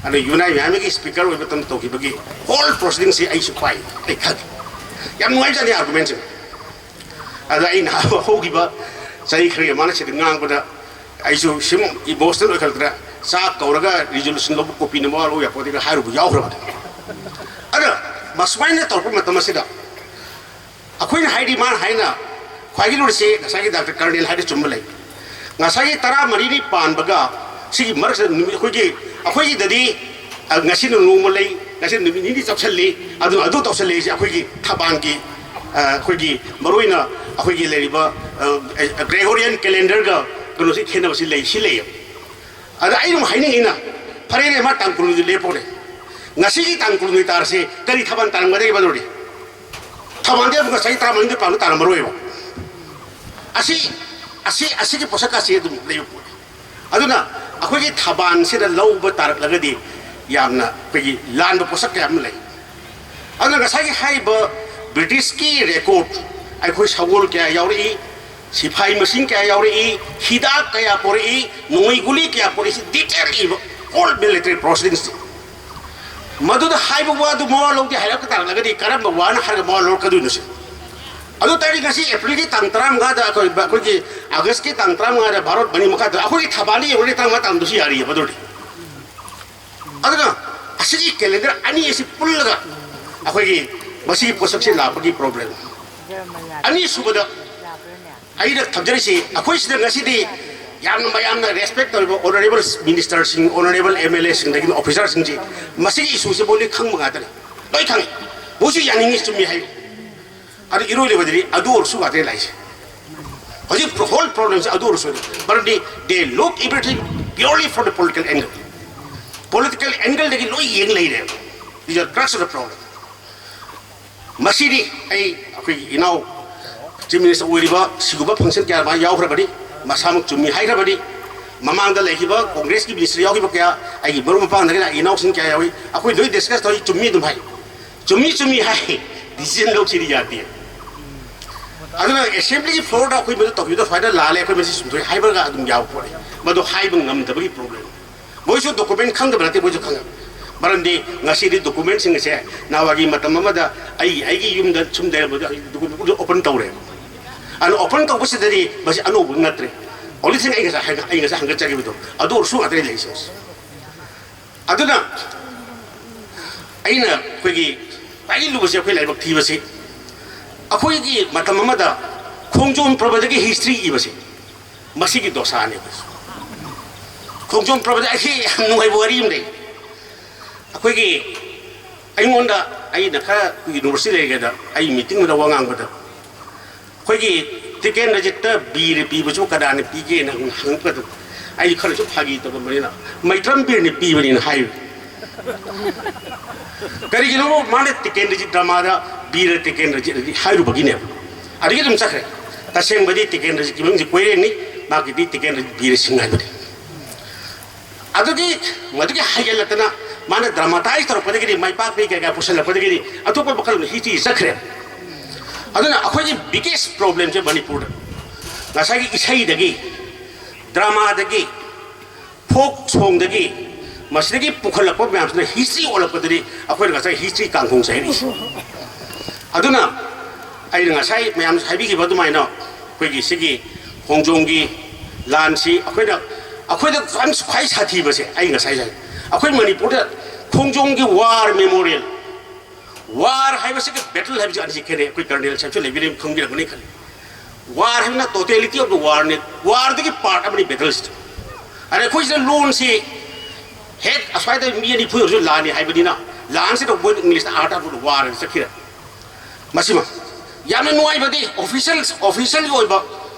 ꯑꯗꯨ ꯌꯨꯅꯥꯏ ꯃꯌꯥꯝꯒꯤ ꯁ꯭ꯄꯤꯀꯔ ꯑꯣꯏꯕ ꯃꯇꯝꯗ ꯇꯧꯈꯤꯕꯒꯤ ꯍꯣꯜ ꯄ꯭ꯔꯣꯁꯤꯗꯤꯡꯁꯤ ꯑꯩꯁꯨ ꯄꯥꯏ, ꯑꯩ ꯈꯪꯉꯤ꯫ ꯌꯥꯝ ꯅꯨꯡꯉꯥꯏꯖꯥꯠꯅꯤ ꯑꯥꯔꯒꯨꯃꯦꯟꯁꯤꯡ꯫ ꯑꯗ ꯑꯩꯅ ꯍꯧꯈꯤꯕ ꯆꯍꯤ ꯈꯔꯒꯤ ꯃꯃꯥꯡꯗ ꯁꯤꯗ ꯉꯥꯡꯕꯗ ꯑꯩꯁꯨ ꯁꯨꯝ ꯏꯃꯣꯁꯅꯦꯜ ꯑꯣꯏꯈꯠꯂꯛꯇꯅ ꯆꯥꯛ ꯀꯧꯔꯒ ꯔꯤꯖꯣꯂꯨꯁꯟ ꯂꯧꯕ ꯀꯣꯄꯤ ꯅꯝꯕ ꯋꯥꯠꯂꯨ ꯌꯥꯄꯣꯠꯇꯦꯒ ꯍꯥꯏꯔꯨꯕ ꯌꯥꯎꯈ꯭ꯔꯕꯅꯤ꯫ ꯑꯗ ꯃꯁꯨꯃꯥꯏꯅ ꯇꯧꯔꯛꯄ ꯃꯇꯝ ꯑꯁꯤꯗ ꯑꯩꯈꯣꯏꯅ ꯍꯥꯏꯗꯤ ꯃꯥꯅ ꯍꯥꯏꯅ ꯈ꯭ꯋꯥꯏꯒꯤ ꯂꯨꯔꯤꯁꯤ ꯉꯁꯥꯏꯒꯤ ꯗꯥꯛꯇꯔ ꯀꯔꯅꯦꯜ ꯍꯥꯏꯗꯤ ꯆꯨꯝꯕ ꯂꯩ꯫ ꯉꯁꯥꯏꯒꯤ ꯇꯔꯥꯃꯔꯤꯅꯤ ꯄꯥꯟꯕꯒ ꯁꯤꯒꯤ ꯃꯔꯛꯁꯤꯗ ꯅꯨꯃꯤꯠ ꯑꯩꯈꯣꯏꯒꯤ ꯑꯩꯈꯣꯏꯒꯤꯗꯗꯤ ꯉꯁꯤꯅ ꯅꯣꯡꯃ ꯂꯩ, ꯉꯁꯤꯅ ꯅꯨꯃꯤꯠ ꯅꯤꯅꯤ ꯆꯞꯁꯤꯜꯂꯤ, ꯑꯗꯨꯅ ꯑꯗꯨ ꯇꯧꯁꯜꯂꯤꯁꯦ ꯑꯩꯈꯣꯏꯒꯤ ꯊꯕꯥꯟꯒꯤ ꯑꯩꯈꯣꯏꯒꯤ ꯃꯔꯨꯑꯣꯏꯅ ꯑꯩꯈꯣꯏꯒꯤ ꯂꯩꯔꯤꯕ ꯒ꯭ꯔꯦꯒꯣꯔꯤꯌꯟ ꯀꯦꯂꯦꯟꯗꯔꯒ ꯀꯩꯅꯣꯁꯤ ꯈꯦꯠꯅꯕꯁꯤ ꯂꯩ, ꯁꯤ ꯂꯩꯌꯦꯕ꯫ ꯑꯗ ꯑꯩꯅ ꯑꯃꯨꯛ ꯍꯥꯏꯅꯤꯡꯉꯤꯅ, ꯐꯔꯦꯅꯦ, ꯃꯥ ꯇꯥꯡ ꯀꯨꯟꯍꯨꯝꯗꯣꯏ ꯂꯦꯞꯄꯣꯅꯦ, ꯉꯁꯤꯒꯤ ꯇꯥꯡ ꯀꯨꯟꯍꯨꯝꯗꯣꯏ ꯇꯥꯔꯁꯤ ꯀꯔꯤ ꯊꯕꯥꯟ ꯇꯥꯔꯝꯒꯗꯒꯦ ꯃꯗꯨꯗꯤ? ꯊꯕꯥꯟꯗꯤ ꯑꯃꯨꯛ ꯉꯁꯥꯏ ꯇꯔꯥꯃꯔꯤꯗ ꯄꯥꯟꯕ ꯇꯥꯔꯝꯃꯔꯣꯏꯕ꯫ ꯑꯁꯤ ꯑꯁꯤ ꯑꯁꯤꯒꯤ ꯄꯣꯠꯁꯛ ꯑꯁꯤ ꯑꯗꯨꯝ ꯂꯩꯕ ꯄꯣꯠꯅꯤ꯫ ꯑꯗꯨꯅ ꯑꯩꯈꯣꯏꯒꯤ ꯊꯕꯥꯟꯁꯤꯗ ꯂꯧꯕ ꯇꯥꯔꯛꯂꯒꯗꯤ ꯌꯥꯝꯅ ꯑꯩꯈꯣꯏꯒꯤ ꯂꯥꯟꯕ ꯄꯣꯠꯁꯛ ꯀꯌꯥ ꯑꯃ ꯂꯩ꯫ ꯑꯗꯨꯅ ꯉꯁꯥꯏꯒꯤ ꯍꯥꯏꯔꯤꯕ ꯕ꯭ꯔꯤꯇꯤꯁꯀꯤ ꯔꯦꯀꯣꯔꯠ, ꯑꯩꯈꯣꯏ ꯁꯒꯣꯜ ꯀꯌꯥ ꯌꯥꯎꯔꯛꯏ, ꯁꯤꯐꯥꯏ ꯃꯁꯤꯡ ꯀꯌꯥ ꯌꯥꯎꯔꯛꯏ, ꯍꯤꯗꯥꯛ ꯀꯌꯥ ꯄꯣꯔꯛꯏ, ꯅꯣꯡꯃꯩ ꯒꯨꯂꯤ ꯀꯌꯥ ꯄꯣꯔꯛꯏ, ꯁꯤ ꯗꯤꯇꯦꯜ ꯏꯕ ꯑꯣꯜ ꯃꯤꯂꯤꯇꯔꯤ ꯄ꯭ꯔꯣꯁꯤꯗꯤꯡꯁꯇꯤ꯫ ꯃꯗꯨꯗ ꯍꯥꯏꯕ ꯋꯥꯗꯨ ꯃꯋꯥ ꯂꯧꯗꯦ ꯍꯥꯏꯔꯛꯄ ꯇꯥꯔꯒꯗꯤ ꯀꯔꯝꯕ ꯋꯥꯅ ꯍꯥꯏꯔꯒ ꯃꯋꯥ ꯂꯧꯔꯛꯀꯗꯣꯏꯅꯣ ꯁꯤ? ꯑꯗꯨ ꯇꯥꯔꯗꯤ ꯉꯁꯤ ꯑꯦꯄ꯭ꯔꯤꯜꯒꯤ ꯇꯥꯡ ꯇꯔꯥꯃꯉꯥꯗ ꯑꯩꯈꯣꯏ, ꯑꯩꯈꯣꯏꯒꯤ ꯑꯥꯒꯁꯀꯤ ꯇꯥꯡ ꯇꯔꯥꯃꯉꯥꯗ ꯚꯥꯔꯠ ꯃꯅꯤꯡ ꯃꯈꯥꯗ ꯑꯩꯈꯣꯏꯒꯤ ꯊꯕꯥꯜꯗ ꯌꯧꯔꯗꯤ ꯇꯔꯥꯃꯉꯥ ꯇꯥꯡꯗꯁꯨ ꯌꯥꯔꯤꯑꯕ ꯑꯗꯨꯗꯤ꯫ ꯑꯗꯨꯅ ꯑꯁꯤꯒꯤ ꯀꯦꯂꯦꯟꯗꯔ ꯑꯅꯤ ꯑꯁꯤ ꯄꯨꯜꯂꯒ ꯑꯩꯈꯣꯏꯒꯤ ꯃꯁꯤꯒꯤ ꯄꯣꯠꯁꯛꯁꯤ ꯂꯥꯛꯄꯒꯤ ꯄ꯭ꯔꯣꯕ꯭ꯂꯦꯝ꯫ ꯑꯅꯤꯁꯨꯕꯗ ꯑꯩꯅ ꯊꯝꯖꯔꯤꯁꯤ, ꯑꯩꯈꯣꯏ ꯁꯤꯗ ꯉꯁꯤꯗꯤ ꯌꯥꯝꯅ ꯃꯌꯥꯝꯅ ꯔꯦꯁꯄꯦꯛ ꯇꯧꯔꯤꯕ ꯑꯣꯅꯔꯦꯕꯜ ꯃꯤꯅꯤꯁꯇꯔꯁꯤꯡ, ꯑꯣꯅꯔꯦꯕꯜ ꯑꯦꯝ ꯑꯦꯜ ꯑꯦꯁꯤꯡꯗꯒꯤ ꯑꯣꯐꯤꯁꯥꯔꯁꯤꯡꯁꯤ ꯃꯁꯤꯒꯤ ꯏꯁꯨꯁꯤ ꯃꯣꯏ ꯂꯣꯏ ꯈꯪꯕ ꯉꯥꯛꯇꯅꯤ, ꯂꯣꯏ ꯈꯪꯉꯤ꯫ ꯃꯣꯏꯁꯨ ꯌꯥꯅꯤꯡꯉꯤ, ꯆꯨꯝꯃꯤ ꯍꯥꯏ꯫ ꯑꯗꯨ ꯏꯔꯣꯏ ꯂꯣꯏꯕꯗꯗꯤ ꯑꯗꯨ ꯑꯣꯏꯔꯁꯨ ꯉꯥꯛꯇꯅꯤ ꯂꯥꯛꯏꯁꯦ꯫ ꯍꯧꯖꯤꯛ ꯍꯣꯜ ꯄ꯭ꯔꯣꯕ꯭ꯂꯦꯝꯁꯦ ꯑꯗꯨ ꯑꯣꯏꯔꯁꯨ, ꯃꯔꯝꯗꯤ they look everything purely from the political angle, political angleꯗꯒꯤ ꯂꯣꯏ ꯌꯦꯡ ꯂꯩꯔꯦꯕ꯫ These are crux of the problem. ꯃꯁꯤꯗꯤ ꯑꯩ ꯑꯩꯈꯣꯏꯒꯤ ꯏꯅꯥꯎ ꯆꯤꯐ ꯃꯤꯅꯤꯁꯇꯔ ꯑꯣꯏꯔꯤꯕ ꯁꯤꯒꯨꯝꯕ ꯐꯪꯁꯟ ꯀꯌꯥ ꯃꯥ ꯌꯥꯎꯈ꯭ꯔꯕꯅꯤ, ꯃꯁꯥꯃꯛ ꯆꯨꯝꯃꯤ ꯍꯥꯏꯈ꯭ꯔꯕꯅꯤ꯫ ꯃꯃꯥꯡꯗ ꯂꯩꯈꯤꯕ ꯀꯣꯡꯒ꯭ꯔꯦꯁꯀꯤ ꯃꯤꯅꯤꯁꯇꯔ ꯌꯥꯎꯈꯤꯕ ꯀꯌꯥ, ꯑꯩꯒꯤ ꯃꯔꯨꯞ ꯃꯄꯥꯡꯗꯒꯤꯅ ꯏꯅꯥꯎꯁꯤꯡ ꯀꯌꯥ ꯌꯥꯎꯏ, ꯑꯩꯈꯣꯏ ꯂꯣꯏ ꯗꯤꯁꯀꯁ ꯇꯧꯏ, ꯆꯨꯝꯃꯤ ꯑꯗꯨꯝ ꯍꯥꯏ꯫ ꯆꯨꯝꯃꯤ ꯆꯨꯝꯃꯤ ꯍꯥꯏ, ꯗꯤꯁꯤꯖꯟ ꯂꯧꯁꯤꯗꯤ ꯌꯥꯗꯦ꯫ ꯑꯗꯨꯅ ꯑꯦꯁꯦꯝꯕ꯭ꯂꯤꯒꯤ ꯐ꯭ꯂꯣꯔꯗ ꯑꯩꯈꯣꯏ ꯃꯗꯨ ꯇꯧꯈꯤꯕꯗꯣ ꯁꯨꯃꯥꯏꯅ ꯂꯥꯜꯂꯦ, ꯑꯩꯈꯣꯏ ꯃꯁꯤ ꯆꯨꯝꯊꯣꯛꯏ ꯍꯥꯏꯕꯒ ꯑꯗꯨꯝ ꯌꯥꯎꯕ ꯄꯣꯠꯅꯤ꯫ ꯃꯗꯨ ꯍꯥꯏꯕ ꯉꯝꯗꯕꯒꯤ ꯄ꯭ꯔꯣꯕ꯭ꯂꯦꯝ꯫ ꯃꯣꯏꯁꯨ ꯗꯣꯀꯨꯃꯦꯟ ꯈꯪꯗꯕ ꯅꯠꯇꯦ, ꯃꯣꯏꯁꯨ ꯈꯪꯉꯦ꯫ ꯃꯔꯝꯗꯤ ꯉꯁꯤꯗꯤ ꯗꯣꯀꯨꯃꯦꯟꯁꯤꯡ ꯑꯁꯦ ꯅꯍꯥꯟꯋꯥꯏꯒꯤ ꯃꯇꯝ ꯑꯃꯗ ꯑꯩ ꯑꯩꯒꯤ ꯌꯨꯝꯗ ꯁꯨꯝ ꯂꯩꯔꯝꯕꯗ ꯗꯣꯀꯨꯃꯦꯟ ꯑꯣꯄꯟ ꯇꯧꯔꯦ꯫ ꯑꯗꯨꯅ open ꯇꯧꯕꯁꯤꯗꯗꯤ ꯃꯁꯤ ꯑꯅꯧꯕ ꯅꯠꯇ꯭ꯔꯦ꯫ Only thing ꯑꯩ ꯉꯁꯥꯏ ꯍꯥꯏ-, ꯑꯩ ꯉꯁꯥꯏ ꯍꯪꯒꯠꯆꯈꯤꯕꯗꯣ ꯑꯗꯨ ꯑꯣꯏꯔꯁꯨ ꯉꯥꯛꯇꯅꯤ ꯂꯩꯔꯤꯁꯦ꯫ ꯑꯗꯨꯅ ꯑꯩꯅ ꯑꯩꯈꯣꯏꯒꯤ ꯈ꯭ꯋꯥꯏꯗꯒꯤ ꯂꯨꯕꯁꯦ ꯑꯩꯈꯣꯏ ꯂꯥꯏꯕꯛ ꯊꯤꯕꯁꯤ, ꯑꯩꯈꯣꯏꯒꯤ ꯃꯇꯝ ꯑꯃꯗ ꯈꯣꯡꯖꯣꯝ ꯄ꯭ꯔꯕꯗꯒꯤ history ꯏꯕꯁꯦ, ꯃꯁꯤꯒꯤ ꯗꯣꯁꯥꯅꯦ꯫ ꯈꯣꯡꯖꯣꯝ ꯄ꯭ꯔꯕꯗ ꯑꯩ ꯌꯥꯝ ꯅꯨꯡꯉꯥꯏꯕ ꯋꯥꯔꯤ ꯑꯃ ꯂꯩ꯫ ꯑꯩꯈꯣꯏꯒꯤ ꯑꯩꯉꯣꯟꯗ, ꯑꯩꯅ ꯈꯔ university ꯂꯩꯔꯤꯉꯩꯗ ꯑꯩ meeting ꯑꯃꯗ ꯋꯥ ꯉꯥꯡꯕꯗ, ꯑꯩꯈꯣꯏꯒꯤ ꯇꯤꯀꯦꯟꯗ꯭ꯔꯖꯤꯠꯇ ꯕꯤꯔ ꯄꯤꯕꯁꯨ ꯀꯅꯥꯅ ꯄꯤꯒꯦꯅ ꯍꯪꯉꯛꯄꯗ, ꯑꯩ ꯈꯔꯁꯨ ꯐꯥꯒꯤ ꯇꯧꯔꯝꯕꯅꯤꯅ, "ꯃꯩꯇ꯭ꯔꯝ ꯕꯤꯔꯅ ꯄꯤꯕꯅꯤꯅ" ꯍꯥꯏ꯫ ꯀꯔꯤꯒꯤꯅꯣ? ꯃꯥꯅ ꯇꯤꯀꯦꯟꯗ꯭ꯔꯖꯤꯠ drama ꯗ ꯕꯤꯔ ꯇꯤꯀꯦꯟꯗ꯭ꯔꯖꯤꯠ ꯑꯗꯨꯗꯤ ꯍꯥꯏꯔꯨꯕꯒꯤꯅꯦꯕ꯫ ꯑꯗꯒꯤ ꯑꯗꯨꯝ ꯆꯠꯈ꯭ꯔꯦ꯫ ꯇꯁꯦꯡꯕꯗꯤ ꯇꯤꯀꯦꯟꯗ꯭ꯔꯖꯤꯠꯀꯤ ꯃꯃꯤꯡꯁꯦ ꯀꯣꯏꯔꯦꯡꯅꯤ, ꯃꯥꯒꯤꯗꯤ ꯇꯤꯀꯦꯟꯗ꯭ꯔꯖꯤꯠ ꯕꯤꯔ ꯁꯤꯡ ꯍꯥꯏꯕꯅꯤ꯫ ꯑꯗꯨꯒꯤ, ꯃꯗꯨꯒꯤ ꯍꯩꯒꯠꯂꯛꯇꯅ ꯃꯥꯅ dramatize ꯇꯧꯔꯛꯄꯗꯒꯤꯗꯤ, ꯃꯥꯏ ꯄꯥꯛꯄꯤ ꯀꯩꯀꯥ ꯄꯨꯁꯜꯂꯛꯄꯗꯒꯤꯗꯤ ꯑꯇꯣꯞꯄ ꯃꯈꯜ ꯑꯃ history ꯆꯠꯈ꯭ꯔꯦ꯫ ꯑꯗꯨꯅ ꯑꯩꯈꯣꯏꯒꯤ biggest problem ꯁꯦ ꯃꯅꯤꯄꯨꯔꯗ ꯉꯁꯥꯏꯒꯤ ꯏꯁꯩꯗꯒꯤ, drama ꯗꯒꯤ, folk song ꯗꯒꯤ, ꯃꯁꯤꯗꯒꯤ ꯄꯨꯈꯠꯂꯛꯄ ꯃꯌꯥꯝꯁꯤꯅ history ꯑꯣꯜꯂꯛꯄꯗꯗꯤ ꯑꯩꯈꯣꯏꯅ ꯉꯁꯥꯏ history ꯀꯥꯡꯈꯣꯡꯁꯦ ꯍꯥꯏꯔꯛꯏꯁꯦ꯫ ꯑꯗꯨꯅ ꯑꯩꯅ ꯉꯁꯥꯏ ꯃꯌꯥꯝ ꯍꯥꯏꯕꯤꯈꯤꯕ ꯑꯗꯨꯃꯥꯏꯅ ꯑꯩꯈꯣꯏꯒꯤ ꯁꯤꯒꯤ ꯈꯣꯡꯖꯣꯝꯒꯤ ꯂꯥꯟꯁꯤ ꯑꯩꯈꯣꯏꯅ, ꯑꯩꯈꯣꯏꯗ ꯌꯥꯝ ꯈ꯭ꯋꯥꯏ ꯁꯥꯊꯤꯕꯁꯦ ꯑꯩ ꯉꯁꯥꯏ ꯍꯥꯏ, ꯑꯩꯈꯣꯏ ꯃꯅꯤꯄꯨꯔꯗ ꯈꯣꯡꯖꯣꯝꯒꯤ war memorial, war ꯍꯥꯏꯕꯁꯤꯒ battle ꯍꯥꯏꯕꯁꯤ ꯑꯅꯤꯁꯤ ꯈꯦꯠꯅꯩ꯫ ꯑꯩꯈꯣꯏ colonel ꯁꯥꯍꯦꯕꯁꯨ ꯂꯩꯕꯤꯔꯦ, ꯈꯪꯕꯤꯔꯝꯒꯅꯤ ꯈꯜꯂꯤ꯫ War ꯍꯥꯏꯕꯅ totality of the war ꯅꯤ, war ꯗꯨꯒꯤ part ꯑꯃꯅꯤ battle ꯁꯤꯗ꯫ ꯑꯗ ꯑꯩꯈꯣꯏꯁꯤꯗ ꯂꯣꯟꯁꯤ ꯍꯦꯛ ꯑꯁ꯭ꯋꯥꯏꯗ ꯃꯤ ꯑꯅꯤ ꯐꯨꯔꯁꯨ ꯂꯥꯟꯅꯤ ꯍꯥꯏꯕꯅꯤꯅ, ꯂꯥꯟꯁꯤꯗ ꯃꯣꯏꯅ English ꯇ art of war ꯍꯥꯏꯅ ꯆꯠꯈꯤꯔꯦ꯫ ꯃꯁꯤꯃ ꯌꯥꯝꯅ ꯅꯨꯡꯉꯥꯏꯕꯗꯤ official, official ꯒꯤ ꯑꯣꯏꯕ